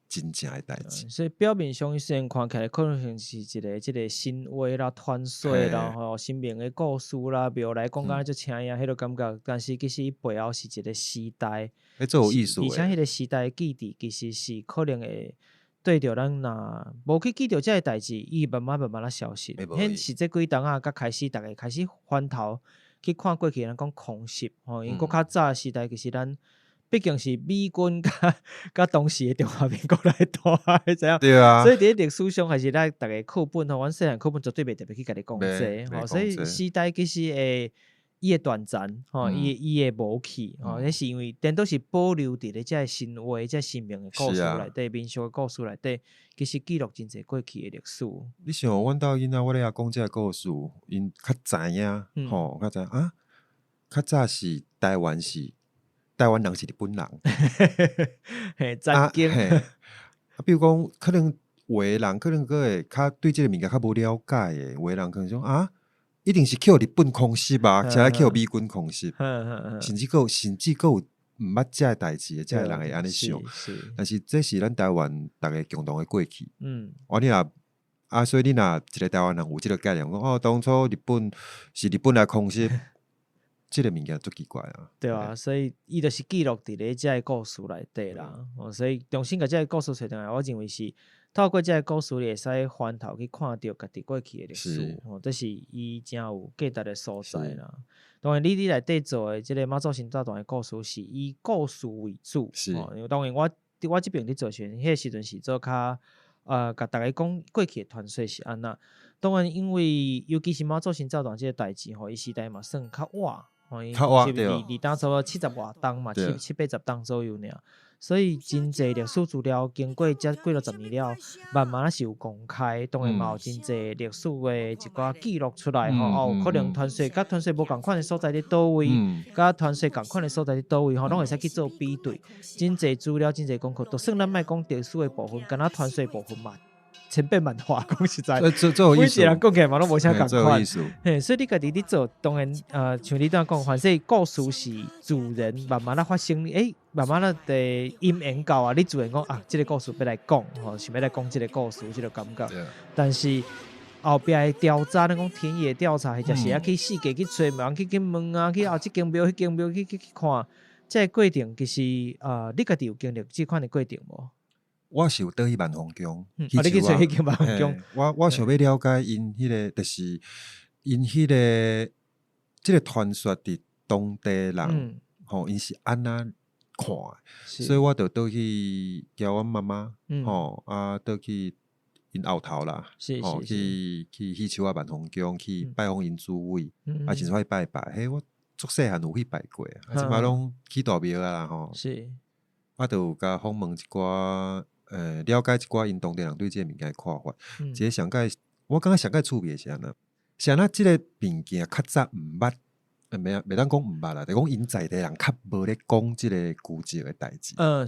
真正的代誌。所以表面上雖然看起來可能是一个這个神話啦、傳說啦、吼神明的故事啦，廟來講敢若足請影彼个感覺，但是其實伊背後是一个時代，彼足有意思。而且彼个時代的記憶其實是可能會對著咱若無去記著這个代誌，伊慢慢慢慢仔消失。彼是這幾冬仔才開始，逐家開始翻頭去看過去，咱講空襲吼，因為閣較早的時代，其實咱畢竟是美軍佮當時的中華民國來帶，你知影？對啊。所以佇咧歷史上，還是咱逐个課本吼，阮細漢課本絕對袂特別去共你講這吼。所以時代其實會伊會斷層吼，伊會無去吼，彼是因為顛倒是保留佇咧這个神話、這个神明的故事內底、民俗的故事內底，其實記錄真濟過去的歷史。你想阮兜囡仔，我咧遐講這个故事，𪜶較知影吼，較知啊，較早是。台灣是台灣人是日本人，嘿，曾經，啊，嘿啊，比如講，可能有的人可能閣會較對這个物件較無了解的，有的人可能想啊，一定是予日本空襲啊，才予美軍空襲，甚至閣有毋捌這个代誌的，這个人會按呢想。但是這是咱台灣逐个共同的過去。哦，你若啊，所以你若一个台灣人有這个概念，講哦，當初日本是日本來空襲，這个物件足奇怪啊。對啊，所以伊就是記錄佇咧這个故事內底啦。哦，所以重新共這个故事揣轉來，我認為是透過這个故事，你會使翻頭去看著家己過去的歷史。哦，這是伊誠有價值的所在啦。當然，你佇內底做的這个媽祖行走團的故事，是以故事為主。哦，因為當然我佇我這爿佇做時陣，彼个時陣是做較共逐家講過去的傳說是按怎。當然，因為尤其是媽祖行走團這个代誌吼，伊時代嘛算較晚，吼，伊離離當差不多70外冬嘛，七八十冬左右爾。所以真濟歷史資料經過這幾落十年了，慢慢仔是有公開，當然嘛有真濟歷史的一寡記錄出來吼，哦，有可能傳說佮傳說無仝款的所在佇佗位，佮傳說仝款的所在佇佗位吼，攏會使去做比對。真濟資料，真濟功課，就算咱莫講歷史的部分，敢若傳說部分嘛，千變萬化，講實在，這每一個人講起來嘛攏無啥仝款。嘿，所以你家己佇做，當然，像你拄仔講，反正故事是自然慢慢仔發生，慢慢仔的因緣到啊，你自然講啊，這个故事欲來講，吼，想欲來講這个故事，這个感覺。但是後壁的調查，咱講田野調查，或者是愛去四界去揣人去去問啊，去啊，這間廟、彼間廟去去去看，這个過程其實，你家己有經歷這款的過程無？我是有倒去萬芳宮，你去揣彼間萬芳宮。我想欲了解𪜶彼个，就是𪜶彼个這个傳說佇當地人，吼，𪜶是按怎看的，所以我就倒去交阮媽媽，吼，啊，倒去𪜶後頭啦，吼，去彼樹仔萬芳宮去拜訪𪜶主位，啊，甚至去拜拜，彼我足細漢有去拜過，啊，這擺攏起大廟啊啦，吼，啊，就有共訪問一寡。了解一寡𪜶當地人對這个物件的看法。一个上蓋，我感覺上蓋趣味的是按怎？是按怎這个物件較早毋捌，袂當講毋捌啦，就講𪜶在地人較無咧講這个古蹟的代誌。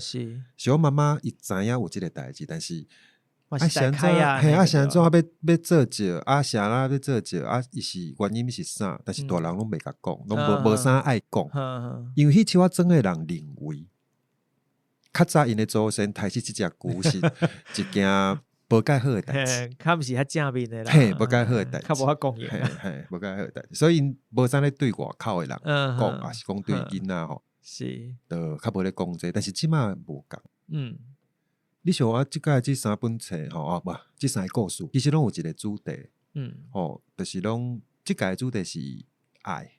是我媽媽伊知影有這个代誌，但是啊，是按怎？嘿，啊，是按怎欲欲做醮？啊，是按怎欲做醮？啊，伊是原因是啥？但是大人攏袂共講，攏無無啥愛講。因為彼樹仔莊的人認為，較早𪜶的祖先刣死這隻龜是一件無蓋好的代誌，較毋是較正面的啦，嘿，無蓋好的代誌，較無遐公平，嘿，嘿，無蓋好的代誌，所以𪜶無啥咧對外口的人講，抑是講對囡仔吼，就較無咧講這個，但是這馬無仝。你像我這擺這三本冊吼，哦無，這三个故事，其實攏有一个主題，吼，就是攏這擺的主題是愛，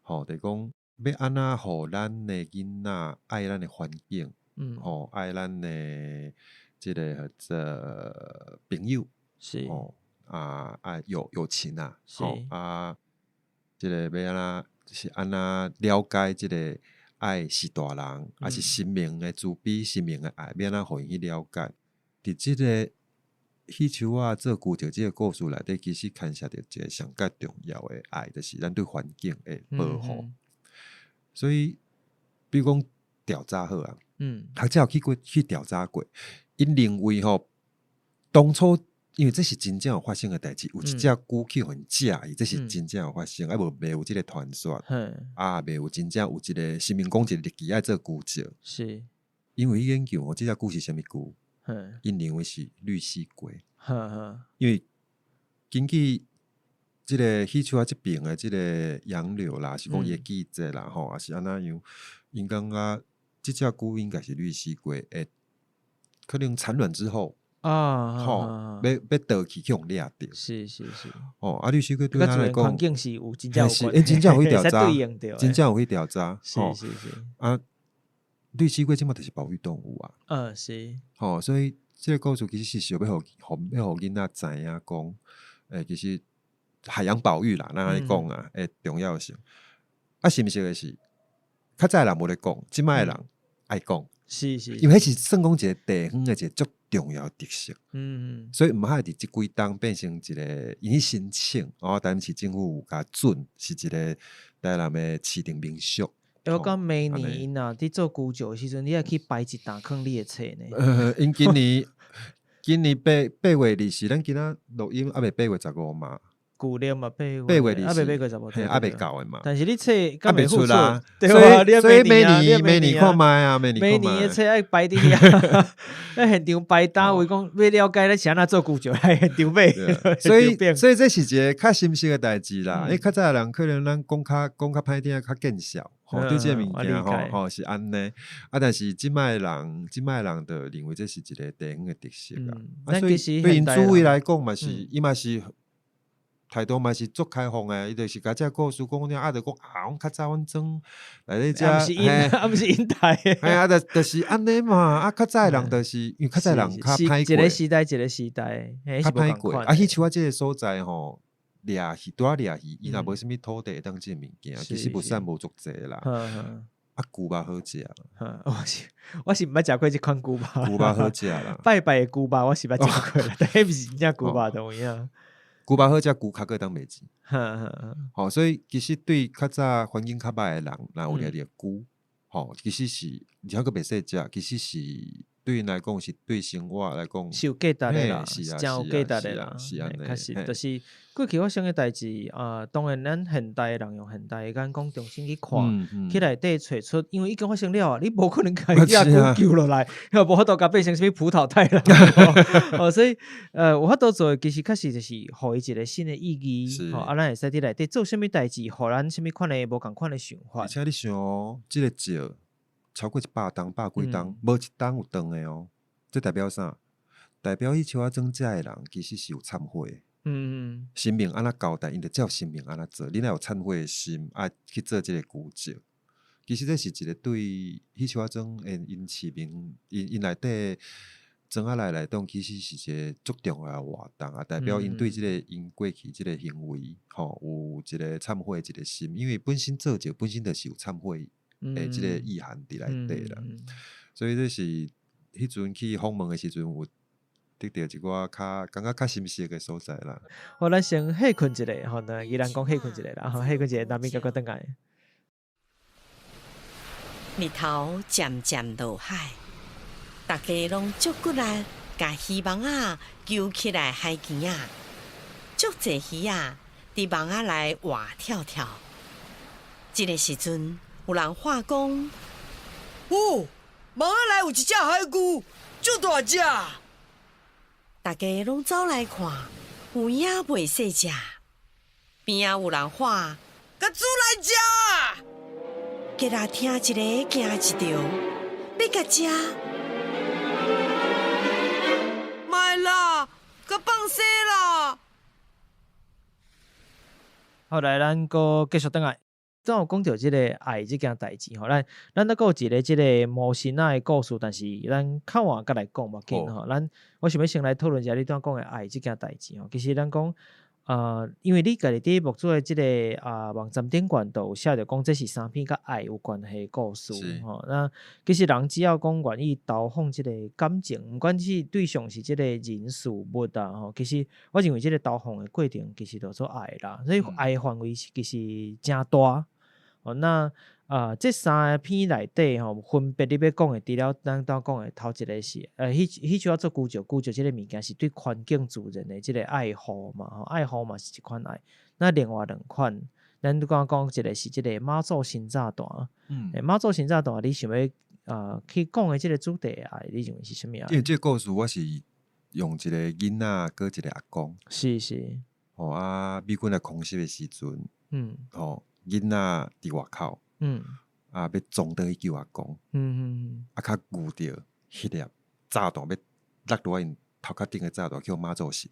吼，就是講欲按怎予咱的囡仔愛咱的環境。吼，愛咱的這个叫做朋友，吼啊啊友情啊，吼啊，這个欲按怎是按怎了解這个愛是大人，抑是神明的慈悲，神明的愛，欲按怎予𪜶去了解？佇這个彼樹仔做龜石這个故事內底，其實牽涉著一个上蓋重要的愛，就是咱對環境的保護。所以，比如講調查好啊。學者有去過去調查過，𪜶認為吼，當初因為這是真正有發生的代誌，有一隻龜去予𪜶食去，這是真正有發生，啊無袂有這个傳說，啊袂有真正有一个神明講一个日期愛做龜石。因為去研究吼，這隻龜是啥物龜？𪜶認為是綠蠵龜。因為根據這个彼樹仔這爿的這个楊柳啦，是講伊的季節啦，吼，抑是按怎樣，𪜶感覺這隻龜應該是綠蠵龜，會可能產卵之後，吼，欲欲倒去去予掠著。哦，啊，綠蠵龜對咱來講，環境是有真正有，真正有去調查，真正有去調查，啊，綠蠵龜這馬就是保育動物啊。吼，所以這个故事其實是想欲予予欲予囡仔知影講，其實海洋保育啦，咱按呢講啊，的重要性。啊，是毋是的是，較早的人無咧講，這擺的人愛講。因為彼是算講一個地方的一個足重要的特色。所以毋好佇這幾冬變成一個𪜶去申請，哦，台南市政府有共准，是一個台南的市定民俗。欸，我講明按呢年𪜶若佇做龜石的時陣，你愛去排一擔囥你的冊呢。𪜶今年8月20，咱今仔錄音猶未8月15嘛。舊曆嘛八月，八月二十，猶未8月15，嘿，猶未到的嘛。但是你冊猶未出啦，對啊，所以明年明年看覓啊，明年明年的冊愛排佇遐，咧現場排單位講欲了解咧是按怎做龜石，來現場買。所以這是一個較心實的代誌啦。因為較早的人可能咱講較歹聽，較見笑，吼，對這個物件吼吼是按呢。啊，但是這擺的人就認為這是一個地方的特色啦。啊，所以對𪜶主委來講嘛是，伊嘛是。態度嘛是足開放的，伊就是共這個故事講了，啊，就講啊，阮較早阮祖來咧遮，啊，毋是𪜶，啊，毋是𪜶台，嘿啊，就是按呢嘛，啊，較早的人就是因為較早的人較歹過，一個時代一個時代，較歹過。啊，彼樹仔這個所在吼，掠魚，拄仔掠魚，伊若無啥物土地會當種物件，其實物產無足濟啦。啊，龜肉好食。我是毋捌食過這款龜肉。龜肉好食啦。拜拜的龜肉我是捌食過啦，但彼毋是真正龜肉都有影。龜肉好食，龜殼閣會當賣錢。吼，所以其實對較早環境較歹的人，若有掠著龜，吼，其實是而且閣袂使食，其實是對𪜶來講是對生活來講是有價值的啦，是誠有價值的啦。是按呢。確實，就是過去發生的代誌啊，當然咱現代的人用現代的眼光重新去看，去內底揣出，因為已經發生了啊，你無可能共伊隻龜救落來，又無法度共變成啥物葡萄太郎。哦，所以有法度做的其實確實就是予伊一個新的意義，吼，啊，咱會使佇內底做啥物代誌，予咱啥物款的無仝款的想法。而且你想哦，這個石超過100冬、百幾冬，無一冬有斷的哦。這代表啥？代表彼樹仔莊遮的人其實是有懺悔的。神明按怎交代，𪜶就照神明按怎做。你若有懺悔的心，啊，去做這個龜石，其實這是一個對彼樹仔莊的𪜶市民，𪜶內底莊仔內來講，其實是一個足重要的活動啊，代表𪜶對這個𪜶過去這個行為，吼，有一個懺悔的一個心。因為本身做石本身就是有懺悔的這個意涵佇內底啦。所以這是彼陣去訪問的時陣，有得著一寡較感覺較心實的所在啦。好，咱先歇睏一下，吼，那伊人講歇睏一下啦，吼，歇睏一下，難免閣閣轉來。日頭漸漸落海，大家攏足骨力，共魚網仔揪起來海墘仔，足濟魚仔佇網仔內活跳跳。這个時陣，有人喊講：哦，網仔內有一隻海龜，足大隻！大家攏走來看，有影袂細隻。邊仔有人喊：共煮來食！吉仔聽一个驚一著，欲共食？莫啦，共放生啦！好，來，咱閣繼續轉來。拄有講著這个愛這件代誌吼，咱閣有一个這个魔神仔的故事，但是咱較晚閣來講無緊吼。咱我想欲先來討論一下你拄仔講的愛這件代誌吼。其實咱講，因為你家己佇牧主的這个網站頂懸就有寫著講，這是三篇佮愛有關係的故事吼。那其實人只要講願意投放這個感情，毋管是對象是這個人事物啊吼，其實我認為這個投放的過程其實就做愛啦。所以愛的範圍其實誠大。哦，那這三篇內底吼，分別你欲講的，除了咱拄仔講的頭一个是，彼樹仔做龜石，龜石這个物件是對環境自然的這个愛護嘛，吼，愛護嘛是一款愛。那另外兩款，咱拄仔講一个是這个媽祖神炸彈，媽祖神炸彈，你想欲去講的這个主題愛，你認為是啥物愛？因為這个故事我是用一个囡仔閣一个阿公，是是。吼啊，美軍來空襲的時陣，吼。囡仔佇外口，啊，欲衝倒去救阿公，啊，較遇著彼粒炸彈欲落落𪜶頭殼頂的炸彈，去予媽祖死，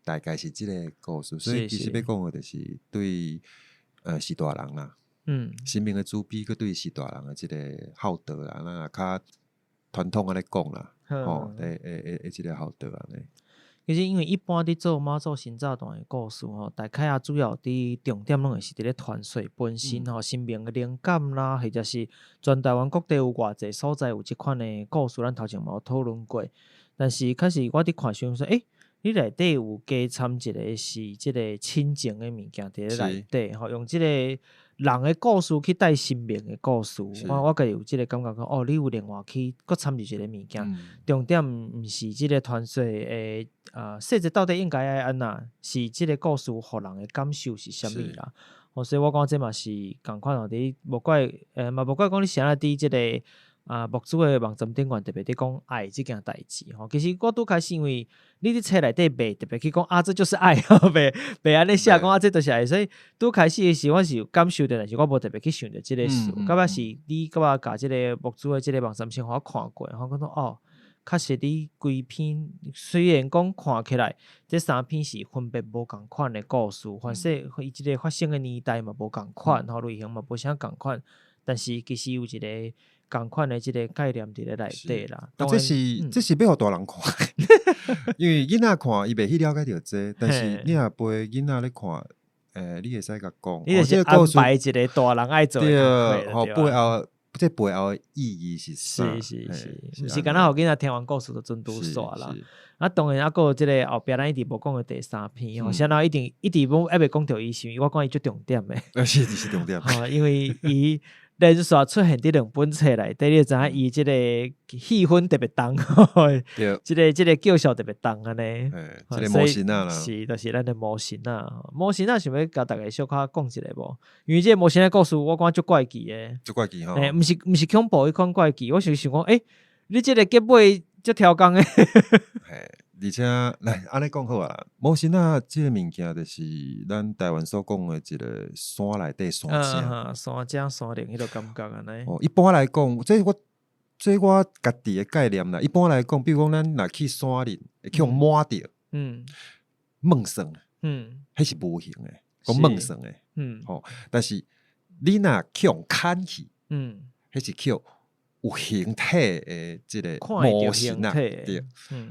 大概是這个故事。所以其實欲講的就是對序大人啦，神明的慈悲，閣對序大人的這个孝道啦，咱若較傳統按呢講啦，吼，會這个孝道按呢。其實因為一般佇做媽祖神早誕的故事吼，大概啊主要佇重點攏會是佇咧傳說本身吼，神明的靈感啦，或者是全台灣各地有偌濟所在有這款的故事，咱頭前嘛有討論過。但是確實我佇看時陣說，欸，你內底有加摻一個是這個親情的物件佇咧內底吼，用這個人的故事去帶神明的故事，我家己有這個感覺講，哦，你有另外去閣摻入一個物件，重點毋是這個傳說的啊細節到底應該愛按怎，是這個故事予人的感受是啥物啦。哦，所以我感覺這嘛是仝款哦，佇無怪，嘛無怪講你啥佇這個牧師的網站頂懸特別佇講愛這件代誌吼。其實我拄開始因為你佇冊內底袂特別去講啊，這就是愛，袂按呢寫講啊，這就是愛。所以拄開始的時我是有感受著，但是我無特別去想著這個事。到尾是你佮我共這個牧師的這個網站先予我看過，我講哦，確實你規篇雖然講看起來這三篇是分別無仝款的故事，反正伊這個發生的年代嘛無仝款，吼類型嘛無啥仝款，但是其實有一個仝款的這個概念佇咧內底啦。啊，這是欲予大人看，因為囡仔看伊袂去了解著這，但是你若陪囡仔咧看，你會使共講，你就是安排一個大人愛做的對，吼背後這背後的意義是啥？是是是，毋是干焦予囡仔聽完故事就準拄煞啦。啊，當然啊，閣有這個後壁咱一直無講的第三篇吼，啥人一定一直攏猶未講著伊，是因為我感覺伊足重點的。是是重點。吼，因為伊連續出現佇兩本冊內底，你就知影伊這個戲份特別重，這個叫聲特別重按呢。這個魔神仔啦，是，就是咱的魔神仔。魔神仔想欲共大家小可講一下無？因為這個魔神仔故事，我感覺足怪奇的。足怪奇吼。毋是恐怖彼款怪奇，我是想講，欸，你這個結尾足超工的。嘿，而且來按呢講好啊，魔神仔這個物件就是咱台灣所講的一個山內底山精。山精山靈彼個感覺按呢。哦，一般來講，這我家己的概念啦。一般來講，比如講咱若去山裡，會去予摸著，摸算，彼是無形的，講摸算的，吼。但是你若去予牽去，彼是去有形體的這個魔神仔，對。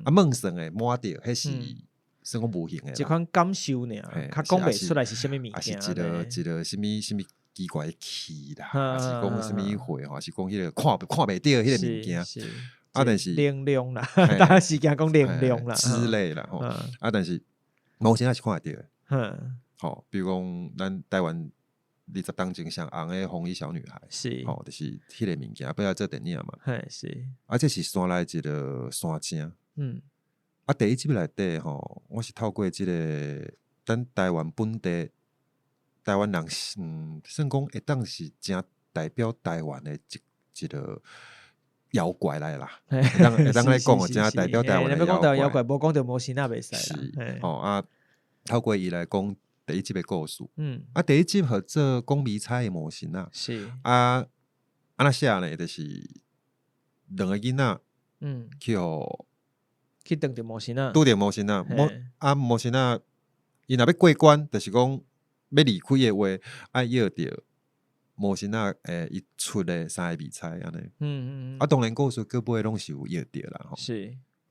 啊，摸算的摸著，彼是算講無形的。一款感受爾，較講袂出來是啥物物件。抑是一個啥物啥物奇怪的氣啦，抑是講啥物貨，抑是講彼個看袂著彼個物件。啊，但是能量啦，當時間講能量啦之類啦，吼。啊，但是魔神仔是看會著的。吼，比如講咱台灣20冬前上紅的紅衣小女孩，吼，就是彼個物件，欲來做電影嘛。嘿，是。啊，這是山內一個山精。啊，第一集內底吼，我是透過這個咱台灣本地台灣人，算講會當是誠代表台灣的一個妖怪來啦。會當來講，誠代表台灣的妖怪。無講著魔神仔袂使啦。吼啊，透過伊來講第一集的故事。啊，第一集號做講迷彩的魔神仔。啊，按怎寫呢？就是兩個囡仔，去予去撞著魔神仔，拄著魔神仔，啊魔神仔，伊若欲過關，就是講欲離開的話，愛約著魔神仔，伊出的三個迷彩按呢。啊，當然故事到尾攏是有約著啦，吼。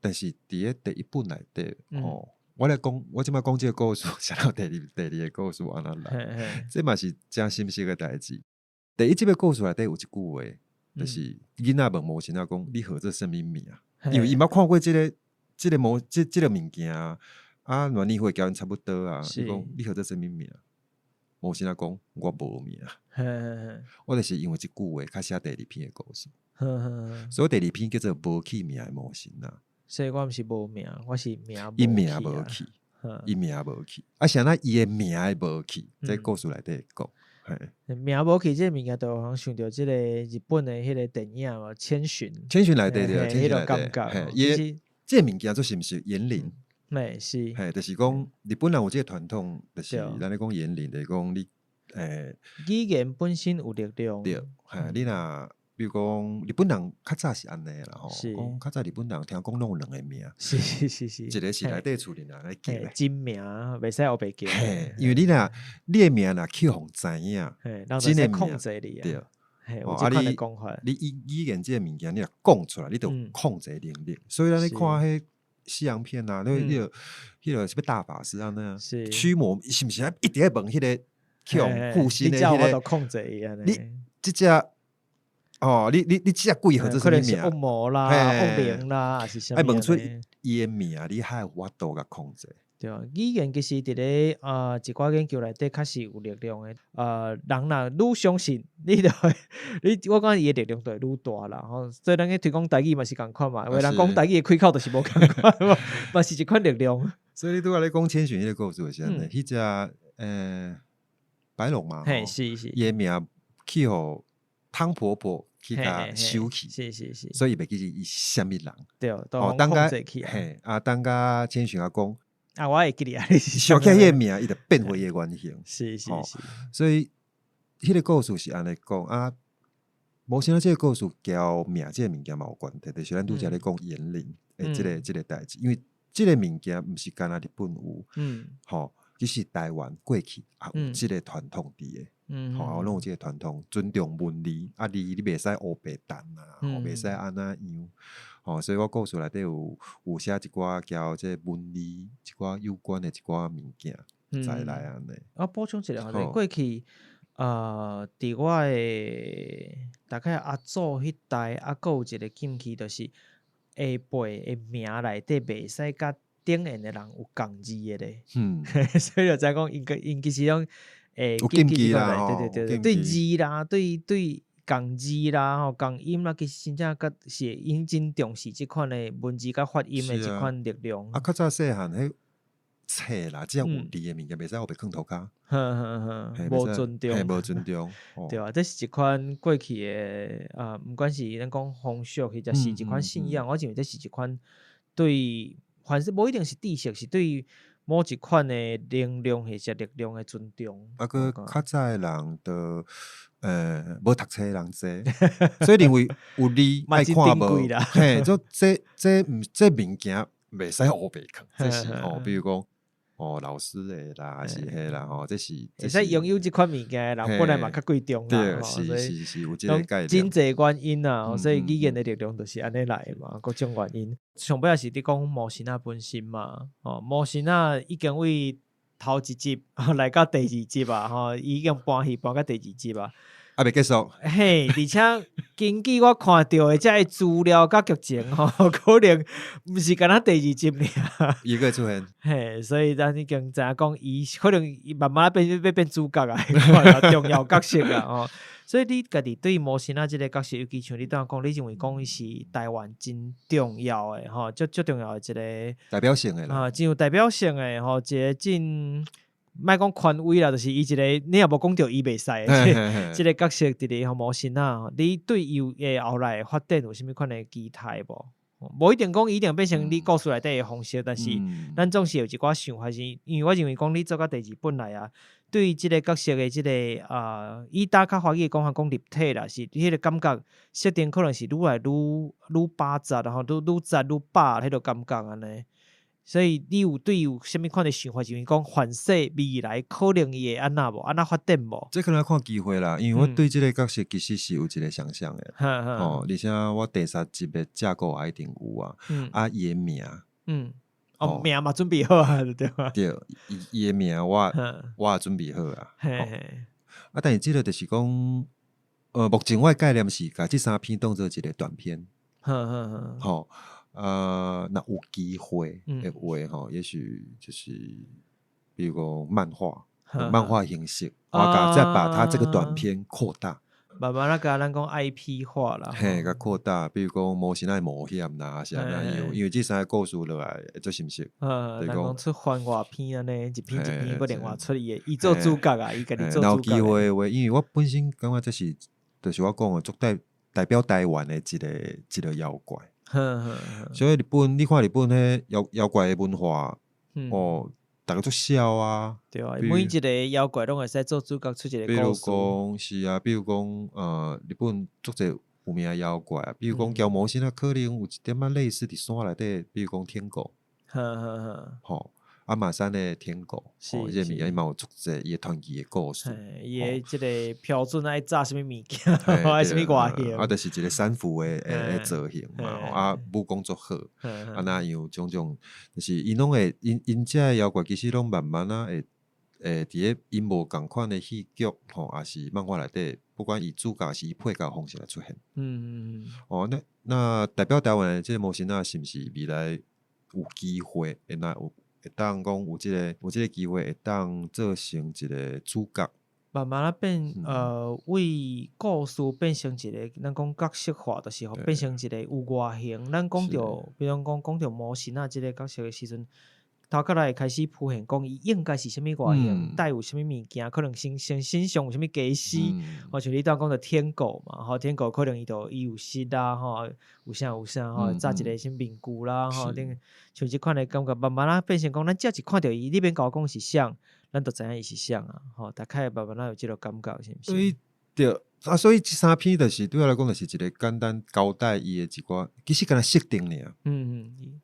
但是佇咧第一本內底，吼，我咧講，我這擺講這個故事，啥人第二個故事按怎來？這嘛是誠心實的代誌。第一集的故事內底有一句話，就是囡仔問魔神仔講：“你號做啥物名？”因為伊毋捌看過這個魔這個物件啊，啊，年歲佮𪜶差不多啊。伊講你號做啥物名？魔神仔講我無名。我就是因為這句話，開寫第二篇的故事。所以第二篇叫做無起名的魔神仔。所以我毋是無名，我是名。伊名無去，伊名無去。啊，啥那伊的名會無去？這故事內底會講。名無去，這個物件，就予人想著這個日本的彼個電影嘛，《千尋》。千尋內底對，千尋內底。感覺。伊這個物件就是毋是言靈？嘿，是。嘿，就是講日本人有這個傳統，就是咱咧講言靈，就是講你語言本身有力量。對，嘿，你若比如講日本人較早是按呢啦吼，講較早日本人聽講攏有兩個名，一個是內底厝裡人咧叫的，真名袂使烏白叫。嘿，因為你若你的名若去予人知影，真的控制你啊。對，嘿，有這款的講法。你語言這個物件，你若講出來，你就有控制能力。所以咱咧看彼西洋片啊，那个啥物大法師按呢啊，驅魔，是毋是一直咧問彼個去予附身的彼個？控制伊按呢。你這隻哦，你這隻鬼號做啥物名？惡魔啦，惡靈啦，還是啥物？愛問出伊的名，你才有法度共控制。對啊，語言其實佇咧啊一寡研究內底較是有力量的。人若愈相信，你就會你我感覺伊的力量就會愈大啦。吼，所以咱去推廣台語嘛是仝款嘛，有的人講台語的開口就是無仝款嘛，嘛是一款力量。所以你拄仔咧講千尋彼個故事是按呢，彼隻白龍嘛，嘿，是是，伊的名去予湯婆婆去共收去，所以伊袂記得伊是啥物人。對，都控制起。嘿，啊，等甲千尋仔講。啊，我會記得啊！想起彼個名，伊就變回伊个原形。所以彼個故事是按呢講啊，無想到這個故事佮命這个物件嘛有關係，就是咱拄才咧講言靈的這個代誌，因為這个物件毋是干焦日本有，吼，其實台灣過去也有這個傳統佇的，吼，攏有這個傳統，尊重文字，啊，你袂使烏白擲啊，袂使按怎樣。吼，所以我故事內底有寫一寡佮這文字一寡有關的一寡物件在內按呢。我補充一下，過去佇我的大概阿祖彼代，猶閣有一個禁忌，就是下輩的名內底袂使佮頂緣的人有仝字的咧。所以就知影講，𪜶其實攏會有禁忌啦，對對對對，對字啦，對。仝字啦，吼，仝音啦，其實真正閣是𪜶真重視這款的文字佮發音的這款力量。啊，較早細漢彼冊啦，只要有字的物件，袂使烏白囥塗跤。呵呵呵，無尊重，無尊重。對啊，這是一款過去的啊，毋管是咱講風俗，或者是一款信仰，我認為這是一款對，凡是無一定是知識，是對某一款的能量或者力量的尊重。啊，閣較早的人就無讀冊的人濟，所以認為有字愛看無，嘿，就這物件袂使烏白囥，這是吼，比如講哦，老師的啦，還是彼啦，吼，這是會使擁有這款物件的人本來嘛較貴重啦，對，是是是，有這個概念。真濟原因啊，所以語言的力量就是按呢來的嘛，各種原因。上尾也是佇講魔神仔本身嘛，哦，魔神仔已經為頭一集來到第二集啊，吼，已經搬戲搬到第二集啊。猶未結束。嘿，而且根據我看著的這个資料佮劇情吼，可能毋是干焦第二集爾。伊閣會出現。嘿，所以咱已經知影講，伊可能伊慢慢變欲變主角啊，重要角色啊，吼。所以你家己對魔神仔這个角色，尤其像你拄仔講，你認為講伊是台灣真重要的吼，足足重要的一个代表性的啦。啊，真有代表性的吼，一个真。莫講權威啦，就是伊一个，你若無講著伊袂使的，這个角色佇咧吼魔神仔，你對伊的後來的發展有啥物款的期待無？無一定講伊一定變成你故事內底的方式，但是咱總是有一寡想法，是因為我認為講你做到第二本來啊，對這个角色的這个啊，以搭較華語講法講立體啦，是彼个感覺設定可能是愈來愈飽雜，然後愈雜愈飽彼个感覺按呢。所以你有對有啥物款的想法？就是講凡勢未來可能伊會按怎無？按怎發展無？這可能要看機會啦，因為我對這個角色其實是有一個想像的。哦，而且我第三集的架構也一定有啊。啊，伊的名，哦，名嘛準備好啊，對吧？對，伊的名我也準備好啊。啊，但是這個就是講，目前我的概念是共這三篇當做一個短篇。吼。若有機會的話吼，也許就是比如講漫畫，漫畫形式，我共再把它這個短篇擴大，慢慢仔共咱講 IP 化啦，嘿，共擴大，比如講魔神仔冒險啦，是按怎樣？因為這三個故事落來會足深實。人講出番外篇按呢，一篇一篇，閣另外出伊的，伊做主角啊，伊家己做主角。有機會的話，因為我本身感覺這是，就是我講的，足代表台灣的一個妖怪。所以日本，你看日本彼妖怪的文化，哦，逐个足痟啊。對啊，每一个妖怪攏會使做主角出一個故事。比如講是啊，比如講日本足濟有名的妖怪，比如講喬魔神仔，可能有一點仔類似佇山內底，比如講天狗。吼，鞍马山的天狗，吼，這個物件伊嘛有足濟伊的傳奇的故事。伊的這個標準愛紮啥物物件，愛啥物外形。啊，就是一個傘符的造型嘛，啊，武功足好，啊，那樣種種，就是𪜶攏會，𪜶𪜶遮的妖怪其實攏慢慢仔會，會佇咧𪜶無仝款的戲劇吼，抑是漫畫內底，不管以主角是以配角方式來出現。哦，那代表台灣的這個魔神仔是毋是未來有機會會若有？會當講有這個機會，會當做成一個主角，慢慢仔變，為故事變成一個，咱講角色化，就是予變成一個有外形。咱講著，比如講講著魔神仔這個角色的時陣，頭殼內會開始浮現，講伊應該是啥物外形，帶有啥物物件，可能身上有啥物家私，吼，像你拄仔講著天狗嘛，吼，天狗可能伊就伊有穡啦，吼，有啥有啥，吼，紮一個啥面具啦，吼，等像這款的感覺，慢慢仔變成講，咱只要一看著伊，你免共我講是啥，咱就知影伊是啥啊，吼，大概慢慢仔有這個感覺，是毋是？所以對，啊，所以這三篇就是對我來講，就是一個簡單交代伊的一寡，其實敢若設定爾。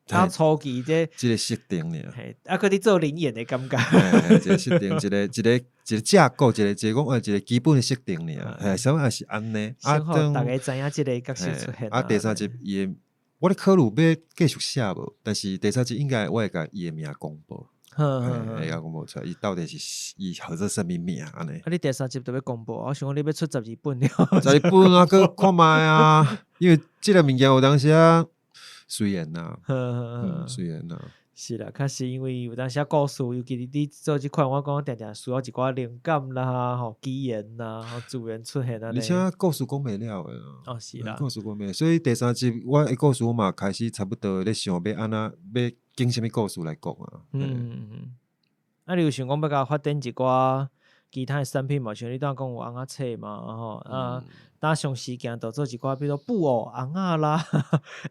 啊，初期這一個設定爾。嘿，啊，閣佇做臨演的感覺。一個設定，一個架構，一個講，一個基本的設定爾。嘿，啥物也是按呢。啊，先予大家知影這個角色出現。啊，第三集伊的，我咧考慮欲繼續寫無，但是第三集應該我會共伊的名公布。會共公布出來，伊到底是伊號做啥物名按呢？啊，你第三集就欲公布，我想講你欲出十二本了。十二本啊，閣看覓啊，因為這個物件有當時啊，隨緣啦，隨緣啦。是啦，確實因為有當時故事，尤其你做這款，我講定定需要一寡靈感啦，吼，語言啦，吼，自然出現按呢。而且故事講袂了的。哦，是啦。故事講袂，所以第三集我的故事我嘛開始差不多咧想欲按怎欲揀啥物故事來講啊。啊，你有想講欲共發展一寡其他的產品無？像你拄仔講有尪仔冊嘛，吼啊，搭上時間就做一寡，比如布偶尪仔啦。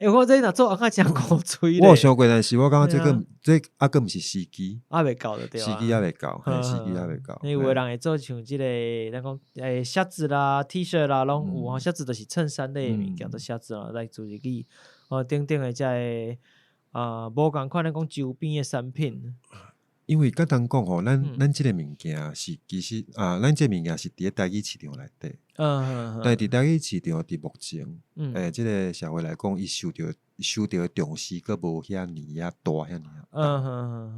欸，我這若做尪仔誠古錐咧。我有想過，但是我感覺這個這猶閣毋是時機。猶未到就對啊。時機猶未到，時機猶未到。有的人會做像這個，咱講欸，靴子啦、T 恤啦，攏有吼。靴子就是襯衫類的物件，做靴子啊，來做日語。哦，等等的這個啊，無仝款咱講周邊的產品。因為簡單講吼，咱這個物件是其實啊，咱這個物件是佇咧台語市場內底。但佇台語市場佇目前，欸，這個社會來講，伊受著的重視閣無遐爾仔大，遐爾仔大。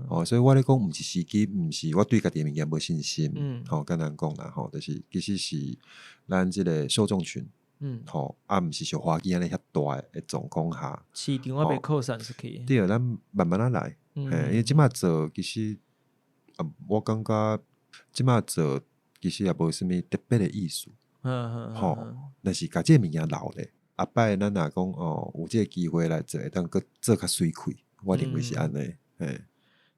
哦，所以我咧講，毋是時機，毋是我對家己的物件無信心。吼，簡單講啦，吼，就是其實是咱這個受眾群，吼，啊，毋是像華語按呢遐大的狀況下，市場猶未擴散出去。對，咱慢慢仔來。嘿，因為這擺做其實，啊，我感覺這擺做其實也無啥物特別的意思。吼，但是共這個物件留咧，後擺咱若講哦，有這個機會來做，會當閣做較媠氣，我認為是按呢。嘿。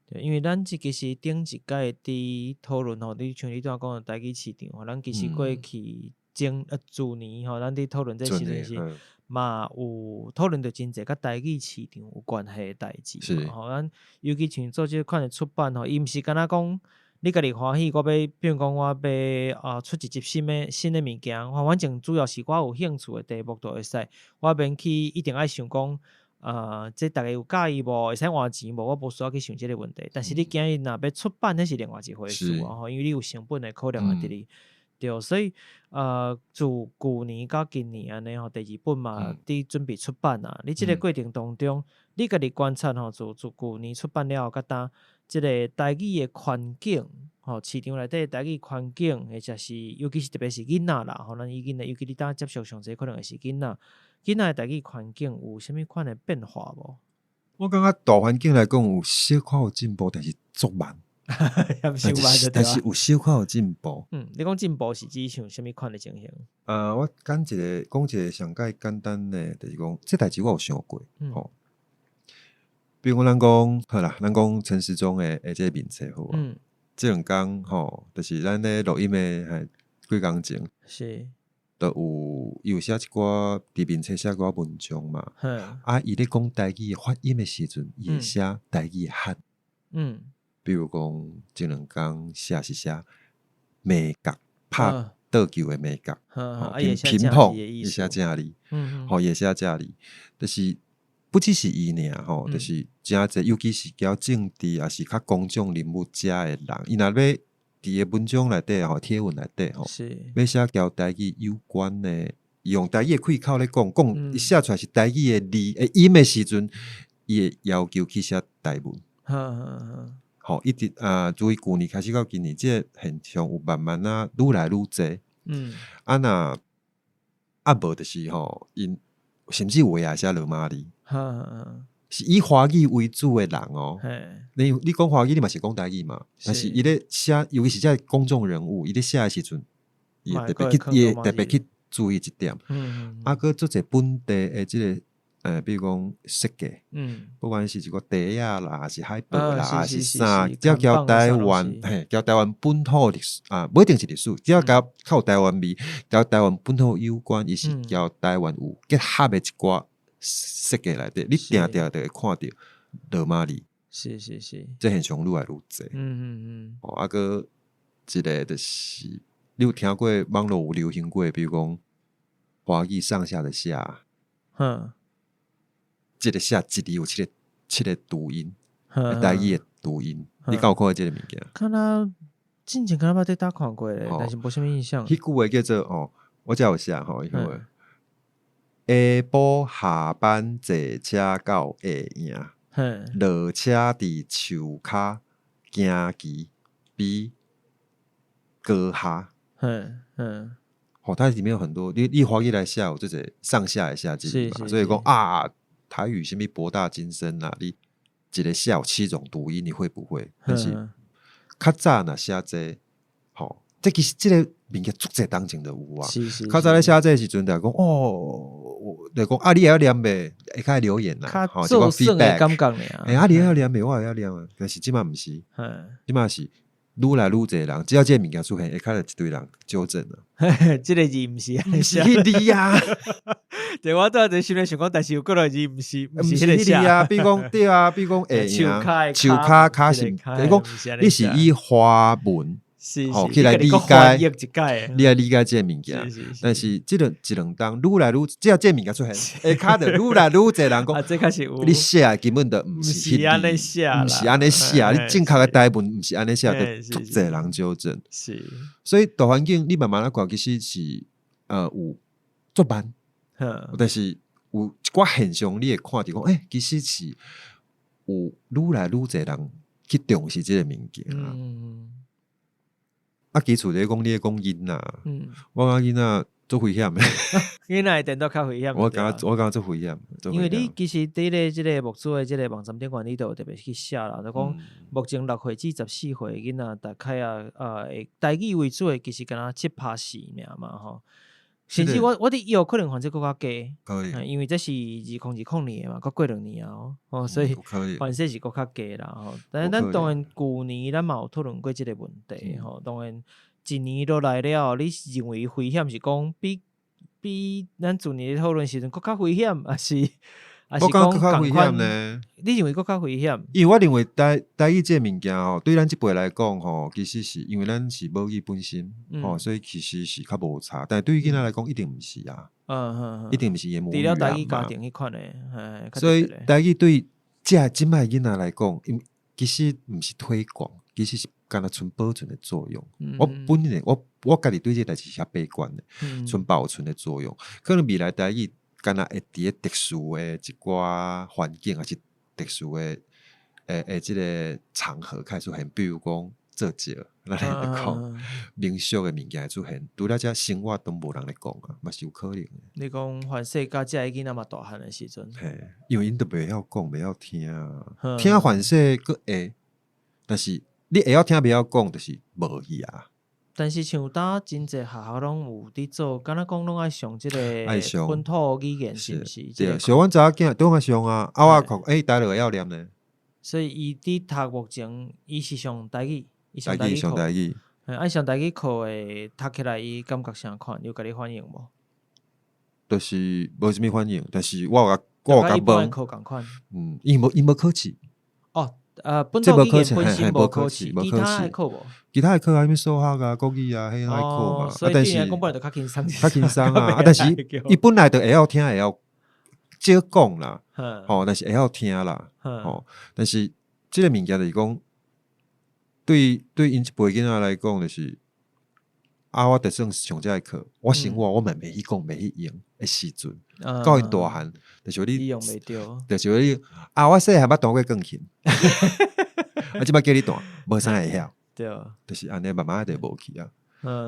對，因為咱這其實頂一擺佇討論吼，你像你拄仔講的台語市場吼，咱其實過去前舊年吼，咱佇討論這時陣是嘛有討論著真濟佮台語市場有關係的代誌嘛吼，咱尤其像做這款的出版吼，伊毋是干焦講你家己歡喜，我欲，比如講我欲啊出一集新的物件，反正主要是我有興趣的題目就會使，我免去一定愛想講，這逐家有佮意無，會使換錢無，我無需要去想這個問題。但是你今日若欲出版，彼是另外一回事啊吼，因為你有成本的考量佇裡。對，所以自舊年到今年按呢吼，第二本嘛佇準備出版啊。你這個過程當中，你家己觀察吼，自舊年出版了後，佮今這個台語的環境，吼，市場內底台語環境，或者是尤其是特別是囡仔啦，吼，咱以囡仔，尤其你當接觸上濟可能會是囡仔，囡仔的台語環境有啥物款的變化無？我感覺大環境來講有小可有進步，但是足慢。但是有小可有進步。嗯，你講進步是指像啥物款的情形？我講一個，講一個上蓋簡單的，就是講這代誌我有想過，吼。比如講，咱講好啦，咱講陳時中的這個面冊好無？這兩工吼，就是咱咧錄音的幾工前，就有伊有寫一寡佇面冊寫寡文章嘛。啊，伊咧講台語發音的時陣，伊會寫台語的漢。比如講，這兩工寫是寫暝角拍桌球的暝角，乒乓伊寫正字，吼伊寫正字，就是不只是伊爾吼，就是誠濟，尤其是交政治，抑是較公眾人物遮的人，伊若欲佇个文章內底吼，貼文內底吼，欲寫交台語有關的，用台語的開口咧講，講伊寫出來是台語的字的音的時陣，伊會要求去寫台文。吼，一直啊，自舊年開始到今年，這個現象有慢慢仔愈來愈濟。啊若啊無就是吼，𪜶甚至有的也寫羅馬字。是以華語為主的人哦。你講華語，你嘛是講台語嘛？但是伊咧寫，尤其是這公眾人物，伊咧寫的時陣，伊會特別去，伊會特別去注意這點。啊，閣足濟本地的這個，比如講設計，不管是一個袋仔啦，抑是海報啦，抑是啥，只要交台灣，嘿，交台灣本土歷史啊，無一定是歷史，只要交較有台灣味，交台灣本土有關，伊是交台灣有結合的一寡設計內底，你定定就會看著羅馬字。這現象愈來愈濟。哦，啊，閣一個就是，你有聽過網路有流行過，比如講華語上下的下，這個下一字有七個七個讀音，台語的讀音，你敢有看過這個物件？敢若進前敢若捌佇佗看過咧，但是無啥物印象。彼句話叫做哦，我遮有寫吼，彼句話。下晡下班坐車到下營，落車佇樹跤行棋比高下。吼，它裡面有很多，你華語來寫有這個上下的下字嘛，所以講啊，台語啥物博大精深啊，你一個下有七種讀音，你會不會？但是較早若寫這個，吼，這其實這個物件足濟當前就有啊。較早咧寫這個時陣，就講哦，就講啊，你會曉念袂？會開留言啦，吼，這個 feedback。欸，啊，你會曉念袂？我會曉念啊。但是這馬毋是，這馬是愈來愈濟人，只要這個物件出現，會開始一堆人糾正了。這個字毋是按呢寫，毋是彼字啊。對，我拄仔心裡想講，但是有幾落字毋是，毋是彼字啊。比如講對啊，比如講下營，樹跤跤是，就是講你是以華文吼起來理解，你來理解這個物件。但是這個一兩冬愈來愈，只要這個物件出現，下跤就愈來愈濟人講，你寫的根本就毋是彼字，毋是按呢寫，你正確的台文毋是按呢寫，就足濟人糾正。所以大環境你慢慢仔看，其實是有足慢，但是有一寡現象你會看著講，欸，其實是有愈來愈濟人去重視這個物件。啊，其次咧講，你咧講囡仔，我感覺囡仔足危險的。囡仔會顛倒較危險。我感覺足危險。因為你其實佇咧這個牧師的這個網站頂懸，你都有特別去寫啦，就講目前6歲至14歲囡仔，大概啊會台語為主的，其實敢若7%四爾嘛吼。甚至我佇有可能反正閣較低，因為這是2020年的嘛，閣過兩年啊，哦，所以反正是閣較低啦吼。但是咱當然舊年咱嘛有討論過這個問題吼，當然一年落來了，你認為危險是講比咱舊年討論時陣閣較危險，抑是講較危險呢？你認為閣較危險？因為我認為台語這個物件吼，對咱這輩來講吼，其實是因為咱是母語本身，吼，所以其實是較無差。但對於囡仔來講，一定毋是啊，一定毋是伊母語啊。除了台語家庭彼款的，所以台語對這這擺囡仔來講，因其實毋是推廣，其實是敢若賰保存的作用。我本人我家己對這個代誌是較悲觀的，賰保存的作用，可能未來台語敢若會佇咧特殊的一寡環境，抑是特殊的這個場合開始出現，比如講做醮，咱來講民俗的物件會出現，除了這生活都無人咧講啊，嘛是有可能的。你講凡勢佮這个囡仔嘛大漢的時陣，嘿，因為𪜶都袂曉講，袂曉聽啊，聽凡勢閣會，但是你會曉聽袂曉講，就是無去啊。但是像當真濟學校攏有佇做，敢若講攏愛上這個本土語言，是毋是？對，像阮查某囝都愛上啊，啊我講，欸，台語會曉念呢。所以伊佇讀目前，伊是上台語，伊上台語上台語。啊，上台語課的讀起來，伊感覺啥款？有共你反映無？就是無啥物反應，但是我有共問。課仝款。嗯，伊無考試。哦，本土語言本身無考試，其他會考無？其他會考啊，啥物數學啊、國語啊，彼攏愛考嘛。所以但是講本來就較輕鬆，較輕鬆啊。啊，但是伊本來就會曉聽，會曉。少講啦，吼，但是會曉聽啦，吼，但是這个物件就是講，對𪜶這輩囡仔來講，就是啊，我就算上這个課，我生活我嘛袂去講，袂去用的時陣，到𪜶大漢，就是你用袂著，就是你啊，我細漢捌彈過鋼琴，啊，這擺叫你彈，無啥會曉，就是按呢慢慢就無去啊。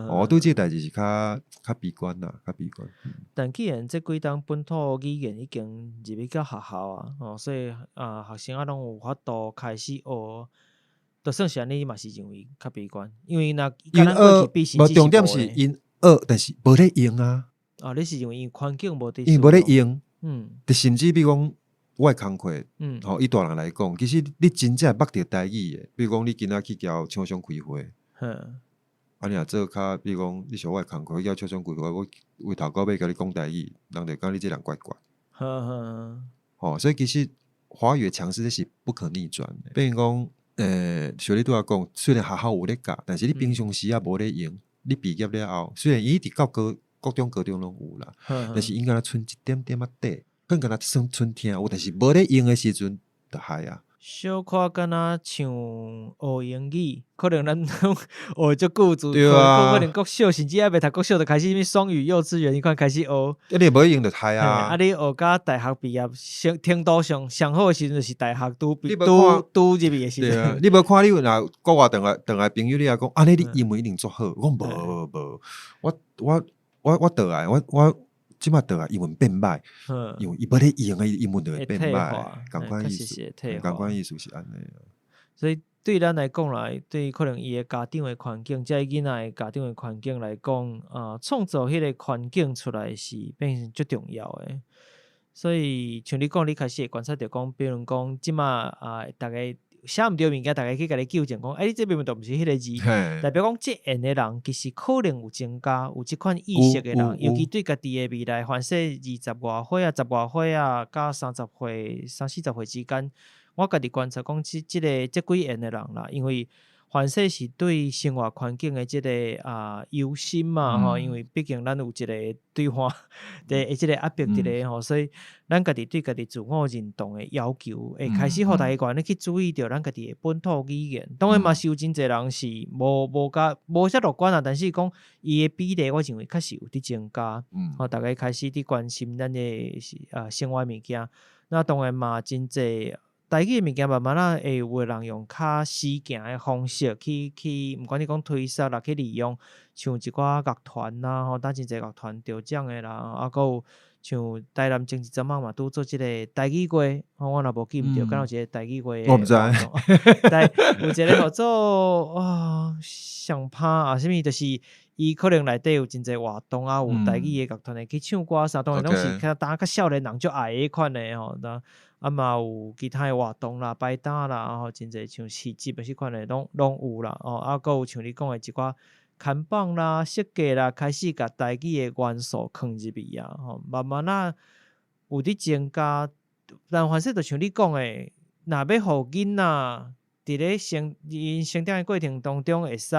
我對這個代誌是較悲觀啦，較悲觀。但既然這幾冬本土語言已經入去到學校啊，哦，所以啊，學生啊攏有法度開始學，就算是按呢，嘛是認為較悲觀，因為若𪜶學，無重點是𪜶學，但是無咧用啊。啊，你是認為𪜶環境無佇？𪜶無咧用，就甚至比如講，我的工課，吼，以大人來講，其實你真正捌著台語的，比如講你今仔去交廠商開會。啊，你若做較，比如講，你像我的工課，去交廠商開會，我為頭到尾共你講台語，人就感覺你這人怪怪。吼，所以其實華語強勢這是不可逆轉的。變成講，像你拄仔講，雖然學校有咧教，但是你平常時也無咧用。你畢業了後，雖然伊佇到高國中、高中攏有啦，但是𪜶敢若賰一點點仔底，更敢若算賰聽有，但是無咧用的時陣，就害啊。小可敢若像學英語，可能咱攏學足久，自可能國小甚至猶未讀國小，就開始啥物雙語幼稚園彼款開始學。啊，你無用就害啊！啊，你學甲大學畢業，上程度上上好的時陣，就是大學拄拄拄入去的時陣。你無看你若國外轉來轉來朋友，你也講，按呢你英文一定足好。我講無無，我我我我轉來，我我。這擺轉來英文變歹，因為伊無咧用啊，伊英文就會變歹，仝款意思，仝款意思是按呢。所以對咱來講來，對可能伊的家長的環境，這囡仔的家長的環境來講，啊，創造彼個環境出來是變成足重要的。所以像你講，你開始會觀察著講，比如講這擺啊，逐家寫毋著物件，逐家去共你糾正講，欸，你這明明就毋是彼个字，代表講這緣的人其實可能有增加有這款意識的人，尤其對家己的未來，凡勢二十外歲啊、十外歲啊，佮30歲、三四十歲之間，我家己觀察講，這這个這幾緣的人啦，因為凡勢是對生活環境的這个啊憂心嘛吼，因為畢竟咱有一个對話的這个壓迫佇咧吼，所以咱家己對家己自我認同的要求，會開始予大家咧去注意著咱家己的本土語言。當然嘛是有真濟人是無無佮無遮樂觀啊，但是講伊的比例，我認為確實有佇增加。吼，逐家開始佇關心咱的啊生活物件，那當然嘛真濟。台語的物件慢慢仔會有的人用較死行的方式去去，毋管你講推銷啦，去利用，像一寡樂團啦，吼，當真濟樂團得獎的啦，啊，閣有像台南前一陣仔嘛拄做這个台語月，吼，我若無記毋著，敢有一个台語月的我毋知，台有一个號做啊，上拍啊，啥物，就是伊可能內底有真濟活動啊，有台語的樂團會去唱歌啥，當然攏是較當較少年人足愛彼款的吼，那啊嘛有其他的活動啦、擺檔啦，吼，真濟像市集彼款的攏攏有啦，哦，啊，閣有像你講的一寡看板啦、設計啦，開始共台語的元素囥入去啊，吼，慢慢仔有佇增加。但凡勢就像你講的，若欲予囡仔佇咧成𪜶成長的過程當中會使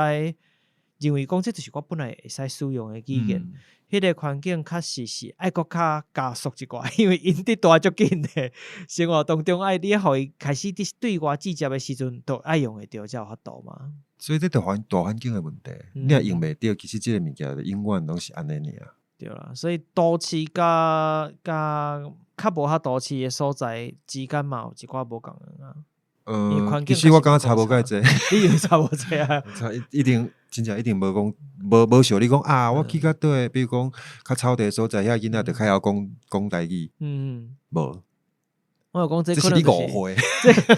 認為講這就是我本來會使使用的語言，彼個環境確實是愛閣較加速一寡，因為𪜶佇大足緊的生活當中，愛你予伊開始佇對外接觸的時陣，都愛用會著才有法度嘛。所以這著環大環境的問題，你若用袂著，其實這个物件就永遠攏是按呢爾。對啦，所以都市佮佮較無遐都市的所在之間嘛，有一寡無仝的啊。其實我感覺差無蓋濟，你以為差無濟啊？差一定真正一定無講無無像你講啊，我去較佗，比如講較草地所在，遐囡仔就較曉講講台語。無。我有講這這是你誤會，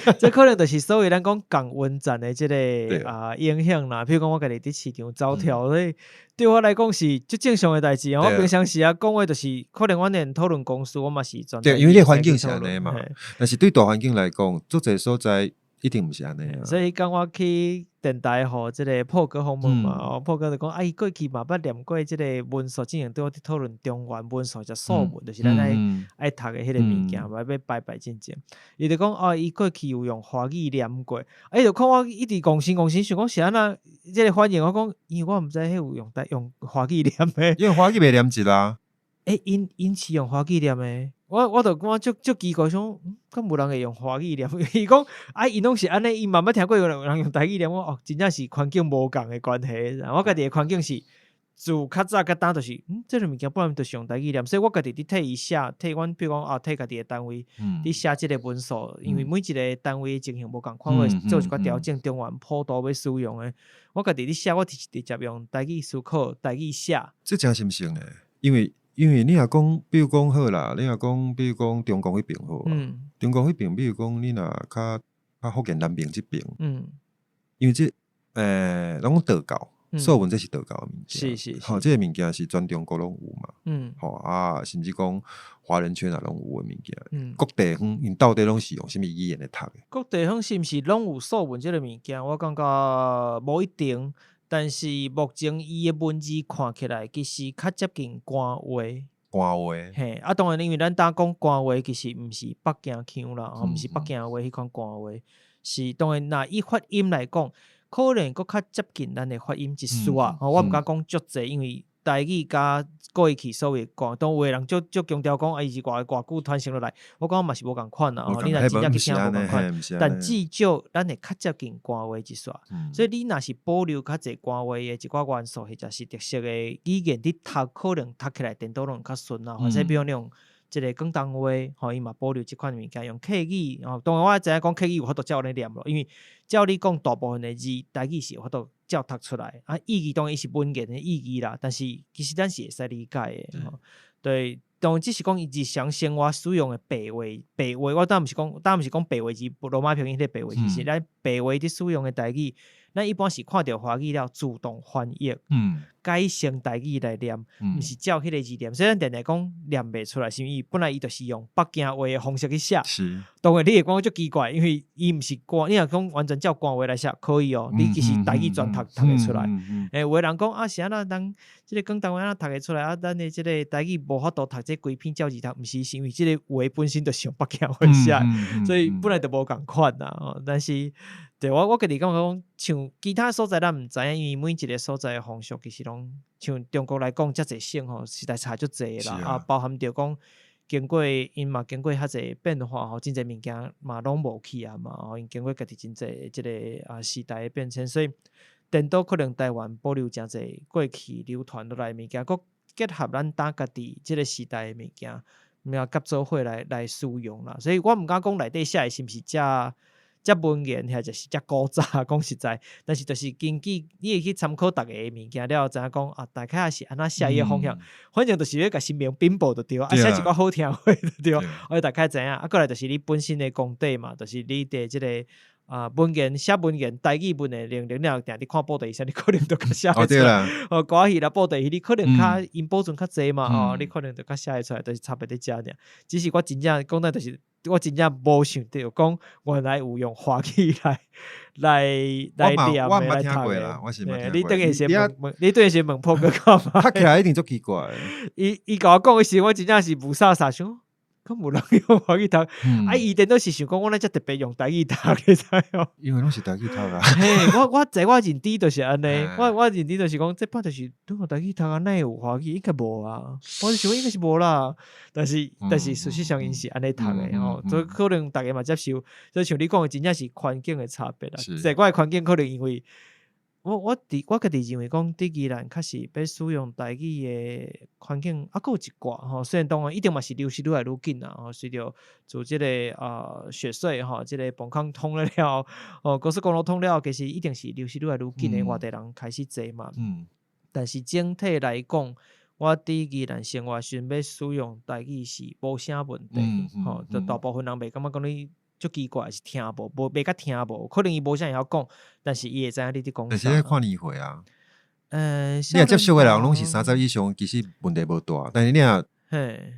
這這可能就是所謂咱講共溫層的這个啊影響啦。譬如講，我家己佇市場走跳，所以對我來講是足正常的代誌。我平常時啊講話就是可能阮連討論公司，我嘛是專對，因為你環境是按呢嘛。但是對大環境來講，足濟所在一定毋是按呢啊。所以講我去電台予這个破哥訪問嘛，哦，破哥就講，啊，伊過去嘛捌念過這个文素，之前對我佇討論中原文素食素文，就是咱愛愛讀的彼个物件，嘛欲拜拜進前。伊就講，哦，伊過去有用華語念過，啊，伊就看我一直戇神戇神，想講是按怎這个反應，我講，因為我毋知彼有用台用華語念的，因為華語袂念字啦。欸，𪜶是用華語念的，我就感覺足足奇怪，想敢無人會用華語念？伊講啊，𪜶攏是按呢，伊嘛捌聽過有人用台語念。我哦，真正是環境無仝的關係。我家己的環境是自較早到今就是，這个物件本來就是用台語念，所以我家己佇替伊寫，替阮比如講啊，替家己的單位佇寫這个文書，因為每一个單位情形無仝款，會做一寡調整。中原普渡欲使用的，我家己佇寫，我就是直接用台語思考，台語寫。這誠神聖的，因為你若講，比如講好啦，你若講，比如講中國彼爿好啊，中國彼爿，比如講你若較較福建南爿這爿，因為這攏講道教，素文這是道教的物件，吼，這个物件是全中國攏有嘛，吼啊，甚至講華人圈也攏有的物件，各地方𪜶到底攏是用啥物語言來讀的？各地方是毋是攏有素文這个物件？我感覺無一定，但是目前伊的文字看起來其實較接近官話。官話。嘿，啊，當然，因為咱呾講官話，其實毋是北京腔啦，毋是北京話彼款官話，是當然，若以發音來講，可能閣較接近咱的發音一絲仔，吼，我毋敢講足濟，因為台語佮過去所謂廣東話人足足強調講啊，伊是偌偌久傳承落來，我感覺嘛是無仝款啦，吼，你若真正去聽無仝款，但至少咱會較接近官話一絲，所以你若是保留較濟官話的一寡元素，或者是特色的語言，你讀可能讀起來顛倒攏較順啦，或者比如你用這个廣東話，吼，伊嘛保留這款物件，用客語，吼，當然我知影講客語有法度照按呢念咯，因為照你講大部分的字，台語是有法度照讀出來，啊，意義當然伊是文言的意義啦，但是其實咱是會使理解的，吼，對，當然只是講伊日常生活使用的白話，白話，我當毋是講，當毋是講白話字，羅馬拼音彼個白話字，是咱白話佇使用的台語，咱一般是看著華語了自動翻譯，改成台語來念，毋是照彼个字念，所以咱定定講念袂出來，是因為本來伊就是用北京話的方式去寫，當然你會感覺足奇怪，因為伊毋是官，你若講完全照官話來寫可以哦，你其實台語全讀讀會出來。欸，有的人講啊，是按怎咱這个廣東話按怎讀會出來啊？咱的這个台語無法度讀這規篇照字讀，毋是，是因為這个話本身就是用北京話寫，所以本來就無仝款啦。吼，但是對我家己感覺講，像其他所在咱毋知影，因為每一个所在的風俗其實攏像中國來講，遮濟省吼，實在差足濟啦。啊，包含著講經過𪜶嘛經過較濟變化吼，真濟物件嘛攏無去啊嘛，吼，𪜶經過家己真濟這个啊時代的變遷，所以顛倒可能台灣保留誠濟過去流傳落來的物件，閣結合咱當家己這个時代的物件，嘛夾做伙來使用啦。所以我毋敢講內底寫的是毋是遮遮文言，或者是遮古早，講實在，但是就是根據你會去參考逐个的物件了後，知影講啊，大概是按怎寫伊的方向，反正就是欲共神明稟報就對，啊，寫一寡好聽話就對，我大概知影。啊，過來就是你本身的功底嘛，就是你佇這个啊文言寫文言台語文的能力了，定佇看布袋戲，你可能就較寫會出來。哦，歌仔戲啦，布袋戲，你可能較𪜶保存較濟嘛，哦，你可能就較寫會出來，就是差別佇遮爾。只是我真正講的就是，我真正無想著講原來有用華語來念的來讀的。你等下先問，你等下先問破哥看覓。讀起來一定足奇怪。伊共我講的時，我真正是霧煞煞想，敢無人用華語讀？啊，伊顛倒是想講，我哪遮特別用台語讀，你知無？因為攏是台語讀啊。嘿，我在我認知就是按呢，我認知就是講，這擺就是攏用台語讀啊，哪會有華語？應該無啊。我就想應該是無啦。但是事實上𪜶是按呢讀的吼，所以可能逐家嘛接受。所以像你講的，真正是環境的差別啦。在我的環境可能因為我我家己認為講，佇宜蘭確實欲使用台語的環境，猶閣有一寡吼。雖然當然一定嘛是流失愈來愈緊啦吼，隨著自這个雪隧吼，這个崩空通了了，哦，高速公路通了，其實一定是流失愈來愈緊的，外地人開始濟嘛。但是整體來講，我佇宜蘭生活時陣欲使用台語是無啥問題，吼，就大部分人袂感覺講你足奇怪，是聽無，無袂甲聽無，可能伊無啥會曉講，但是伊會知影你佇講啥。但是愛看年歲啊。你若接觸的人攏是30以上，其實問題無大。但是你若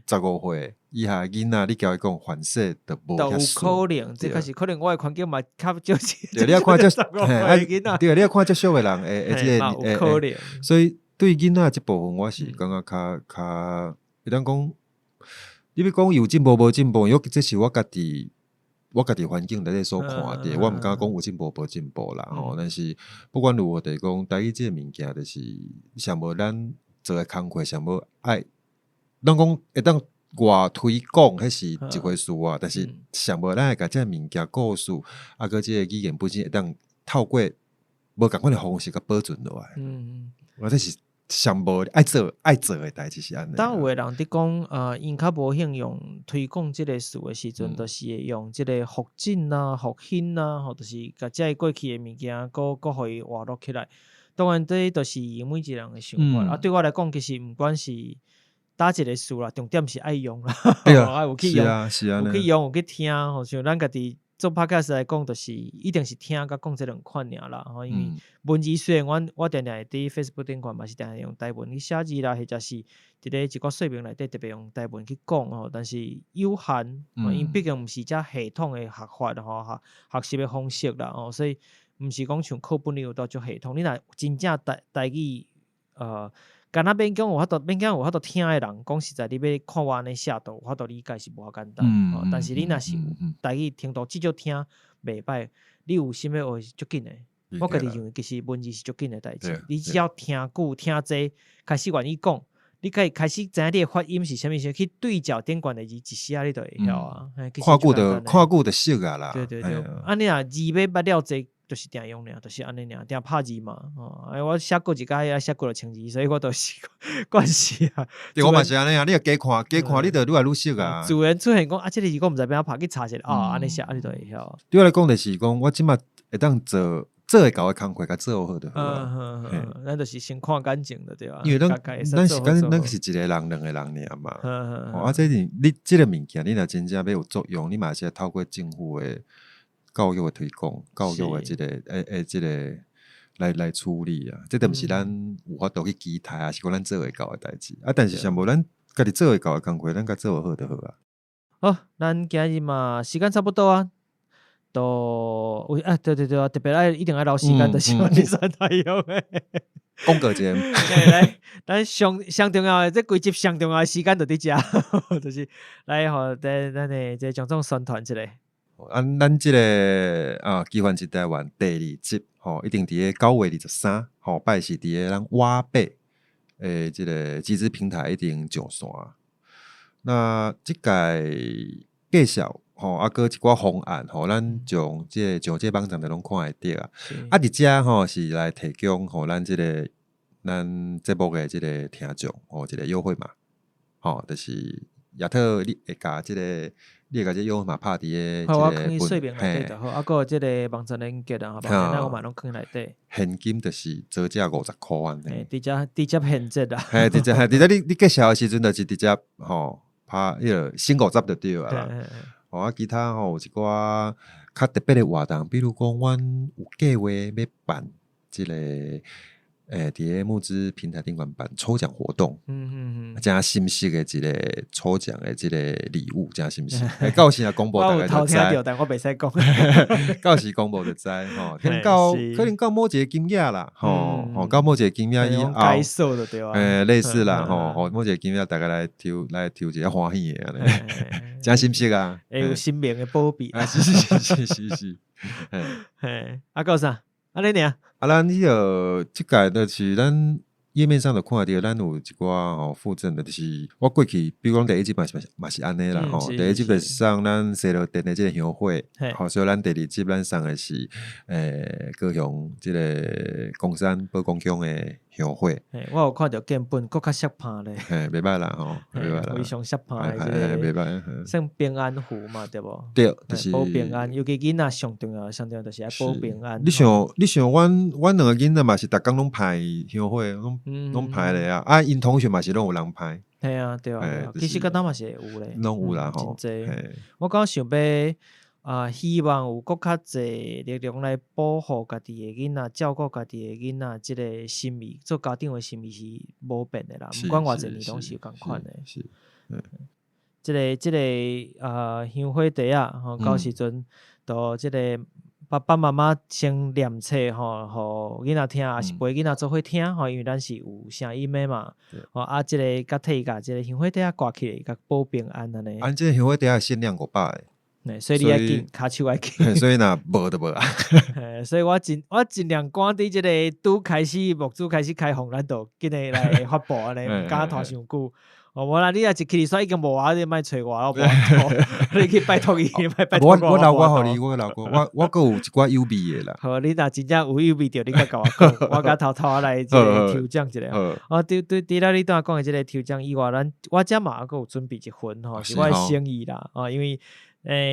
15歲以下囡仔，你共伊講反說就無有可能，這確實可能我的環境嘛較少是。對，你愛看接，對，你愛看接觸的人會這个有可能。所以對囡仔這部分，我是感覺較較，會當講，你欲講有進步無進步，因為這是我家己。我家己環境內底所看著，我毋敢講有進步無進步啦吼。但是不管如何，就是講台語這个物件，就是上無咱做的工課，上無愛咱講會當外推廣，彼是一回事啊。但是上無咱會共這个物件故事，啊，閣這个語言本身會當透過無仝款的方式共保存落來。我這是上無愛做的代誌是按呢。當有的人佇講，𪜶較無興用推廣這个事的時陣，就是會用這个復振啊、復興啊，吼，就是共這个過去的物件，閣予伊活絡起來。當然，這就是每一個人的想法。啊，對我來講，其實毋管是佗一个詞啦，重點是愛用啦，愛有去用，有去用，有去聽。吼，像咱家己做 podcast 來講，就是一定是聽佮講這兩款爾啦。吼，因為文字雖然阮我定定會佇 Facebook 頂懸嘛是定定用台文去寫字啦，或者是佇咧一寡說明內底特別用台文去講吼，但是有限，因畢竟毋是遮系統的學法吼，學習的方式啦，吼，所以毋是講像課本裡有到足系統。你若真正台語，敢若勉強有法度，勉強有法度聽的人，講實在，你欲看我按呢寫都有法度理解是無遐簡單。但是你若是有台語程度至少聽袂歹，你有心欲學是足緊的。我家己認為其實文字是足緊的代誌，你只要聽久聽濟，開始願意講，你可以開始知影你的發音是啥物時，去對照頂懸的字，一時仔你就會曉啊。看久就看久就熟啊啦。對對對，啊你若字欲捌了濟，就是定用爾，就是按呢爾，定拍字嘛。哦，哎，我寫過一工愛寫幾落千字，所以我都習慣勢啊。對，我嘛是按呢啊，你若加看加看，你就愈來愈熟啊。自然出現講啊，這個字我毋知欲按怎拍，去查一下，哦，按呢寫，按呢就會曉。對我來講，就是講我這馬會當做做會到的工課，共做好就好啊。咱就是先看感情就對啊。因為咱是咱是一個人兩個人爾嘛。啊，這是你這个物件，你若真正欲有作用，你嘛是愛透過政府的教育的推廣，教育的這个這个來處理啊。這都毋是咱有法度去期待啊，是講咱做會到的代誌啊。但是上無咱家己做會到的工課，咱共做好就好啊。好，咱今日嘛時間差不多啊。都有啊，對對對啊，特別愛一定愛留時間，就是阮佇山太陽的。廣告一下。來，咱上上重要的，這規集上重要的時間就佇遮，就是來予咱的這個總宣傳一下。啊，咱這个啊，奇幻之台灣第二集吼，一定佇咧9月23，吼，拜四佇咧咱瓦八的這个集資平台一定上線。那這屆介紹吼，啊，閣一寡方案吼，咱從這個上這個網站就攏看會著啊。啊，佇遮吼是來提供予咱這个咱節目的這个聽眾吼一個優惠碼，吼，就是亞特你會共這個，你會共這優惠碼拍佇個好，我囥佇說明內底就好，啊，閣有這个網站連結啊，網站我嘛攏囥內底。現金就是折價50箍按呢。直接直接現折啦。嘿，直接嘿，直接你介紹的時陣就是直接吼拍彼個省五十就對啊啦。吼啊，其他吼有一寡較特別的活動，比如講，阮有計劃欲辦這个，佇咧募資平台頂懸辦抽獎活動，誠新式的一個抽獎的這個禮物，誠新式。到時若公布，大家就知。我有偷聽著，但我袂使講。到時公布就知吼，可能到某一個金額啦，吼吼，到某一個金額以後，解鎖就對啊。類似啦，吼吼，某一個金額，大家來抽一個歡喜的按呢，誠新式啊。會有神明的保庇。啊，是是是是是，嘿，啊，閣有啥？按呢爾。啊，咱彼個這屆就是咱頁面上就看著，咱有一寡吼附贈的，就是我過去，比如講第一集嘛是按呢啦吼，第一集就是送咱西螺店的這個香火，吼，所以咱第二集咱送的是高雄這個岡山寶公宮的香火。我有看著見本，閣較爍拍咧。嘿，袂歹啦吼，袂歹啦。非常爍拍的這個，袂歹，算平安符嘛，對無？對，就是保平安，尤其囡仔上重要，上重要就是愛保平安。你想，阮兩個囡仔嘛是逐工攏拜香火，攏拜咧啊！啊，𪜶同學嘛是攏有人拜。嘿啊，對啊，其實佮咱嘛是會有咧，攏有啦吼。真濟。我剛想欲啊，希望有閣較濟力量來保護家己的囡仔，照顧家己的囡仔，這个心意，做家長的心意是無變的啦。毋管偌濟年攏是仝款的。是。這個香火袋仔吼，到時陣就這个爸爸媽媽先念冊吼，予囡仔聽，抑是陪囡仔做伙聽吼，因為咱是有聲音的嘛。吼啊，這个佮替伊共這个香火袋仔掛起來，共保平安按呢。啊，這個香火袋仔限量500個。所以你愛緊，跤手愛緊。所以若無就無啊。所以我盡量趕佇這个拄開始募資開始開放，咱就緊來發布按呢，毋敢拖傷久。哦，無啦，你若一起煞已經無啊，你莫揣我，我無法度，你去拜託伊，莫拜託我我。我留我予你，我留我，我閣有一寡有味的啦。好，你若真正有有味著，你閣共我講，我閣偷偷來這個抽獎一下。哦，對對，除了你拄仔講的這個抽獎以外，咱我遮嘛閣有準備一份吼，是我的誠意啦。哦，因為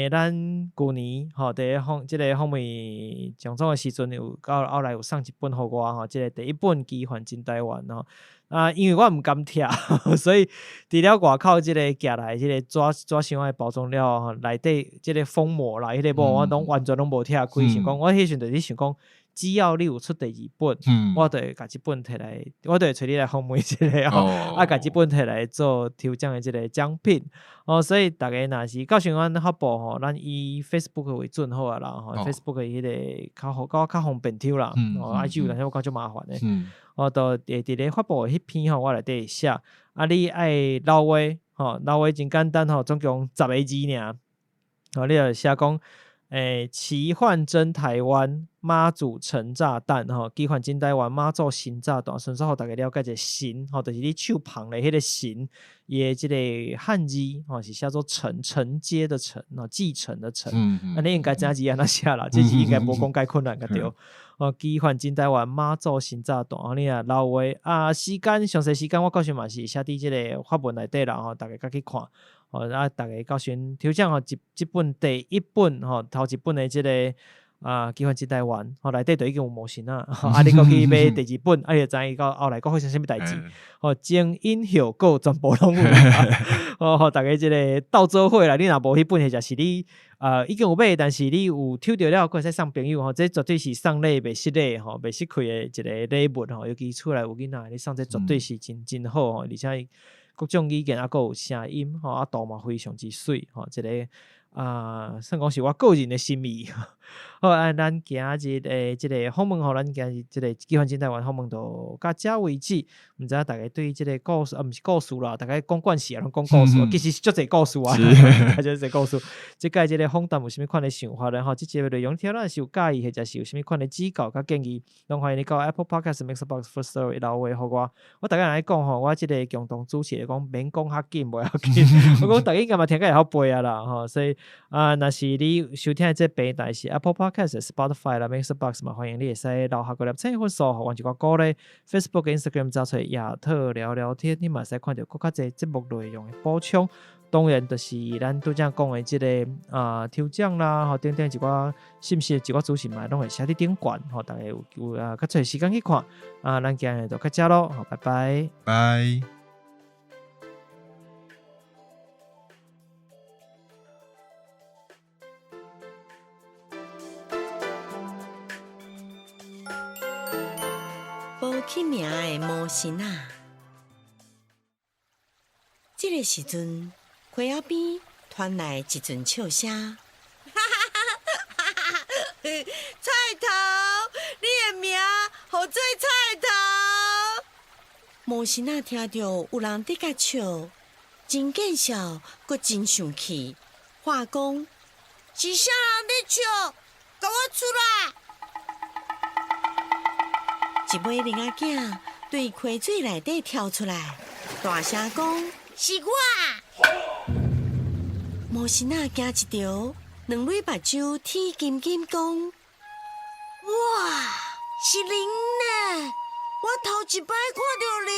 咱舊年吼，佇咧訪這個訪問蔣總的時陣，有到後來有送一本予我吼，這個第一本奇幻真台灣吼。啊，因為我毋甘拆，所以除了外口這個寄來這個紙紙箱的包裝了吼，內底這個封膜啦，彼個無我攏完全攏無拆開，想講我彼時陣就是想講，只要你有出第二本，我就會共這本提來，我就會揣你來訪問一下吼，啊，共這本提來做抽獎的這個獎品哦。所以逐家若是到時阮發布吼，咱以 Facebook 為準好啊啦，吼，Facebook 彼個較好，較較方便抽啦。哦，IG 有當時我感覺足麻煩的。我就會佇咧發布的彼篇吼，我內底會寫，啊，你愛留話吼，留話真簡單吼，總共十个字爾。吼，你就寫講，奇幻真台灣媽祖神炸彈吼，奇幻真台灣媽祖神炸彈，順便予逐家了解一下神吼，就是你手旁的彼個神，伊的這個漢字吼是寫做承，承接的承，吼，繼承的承。啊，你應該知影字按怎寫啦，這字應該無講介困難個對。哦，奇幻真台灣媽祖神炸彈，你若留話啊，時間詳細時間我到時嘛是寫佇這個發文內底啦吼，逐家閣去看。哦，啊，逐家到時抽獎吼，這這本第一本吼，頭一本的這個啊，奇幻真台灣吼，內底就已經有魔神仔，啊，你閣去買第二本，啊，你就知影到後來閣發生啥物代誌。吼，前因後果全部攏有。哦，予逐家這個鬥做伙啦，你若無彼本，或者是你已經有買，但是你有抽著了，閣會使送朋友吼，這絕對是送禮袂失禮吼，袂失氣的一個禮物吼。尤其厝內有囡仔，你送這絕對是真真好吼，而且各種語言啊，閣有聲音吼，啊圖嘛非常之媠吼，這個啊，算講是我個人的心意。好，啊，咱今日的這個訪問吼，咱今日這個奇幻真台灣訪問就到這為止。毋知影逐家對這個故事，啊，毋是故事啦，逐家講慣勢啊，攏講故事，其實是足濟故事啊，足濟故事。這擺這個訪談有啥物款的想法咧？吼，這集的內容聽了是有佮意，或者是有啥物款的指教佮建議，攏歡迎你到 Apple Podcast、MixerBox、Firstory 留話予我。我逐家來講吼，我這個共同主持講免講較緊，無要緊。我講逐家應該嘛聽較會曉背啊啦，吼，所以啊，若是你收聽的這個平台是 Apple Podcast、Spotify 啦、MixerBox 嘛，歡迎你會使留下幾粒星分數，予阮一寡鼓勵。Facebook、Instagram 找揣亞特聊聊天，你嘛會使看著閣較濟節目內容的補充。當然，就是咱拄才講的這個啊抽獎啦，吼等等一寡信息、一寡資訊嘛，攏會寫佇頂懸，予逐家有有啊較濟時間去看。啊，咱今日就到這囉，好，拜拜。拜。無起名的魔神仔。這個時陣，溪仔邊傳來一陣笑聲。菜頭，你的名號做菜頭。魔神仔聽著有人佇共笑，真見笑，閣真生氣，話講：是啥人咧笑？共我出來！一尾奶仔囝對溪水內底跳出來，大聲講：是我！魔神仔驚一趒，兩蕊目睭天金金講：哇，是龍呢！我頭一擺看著龍。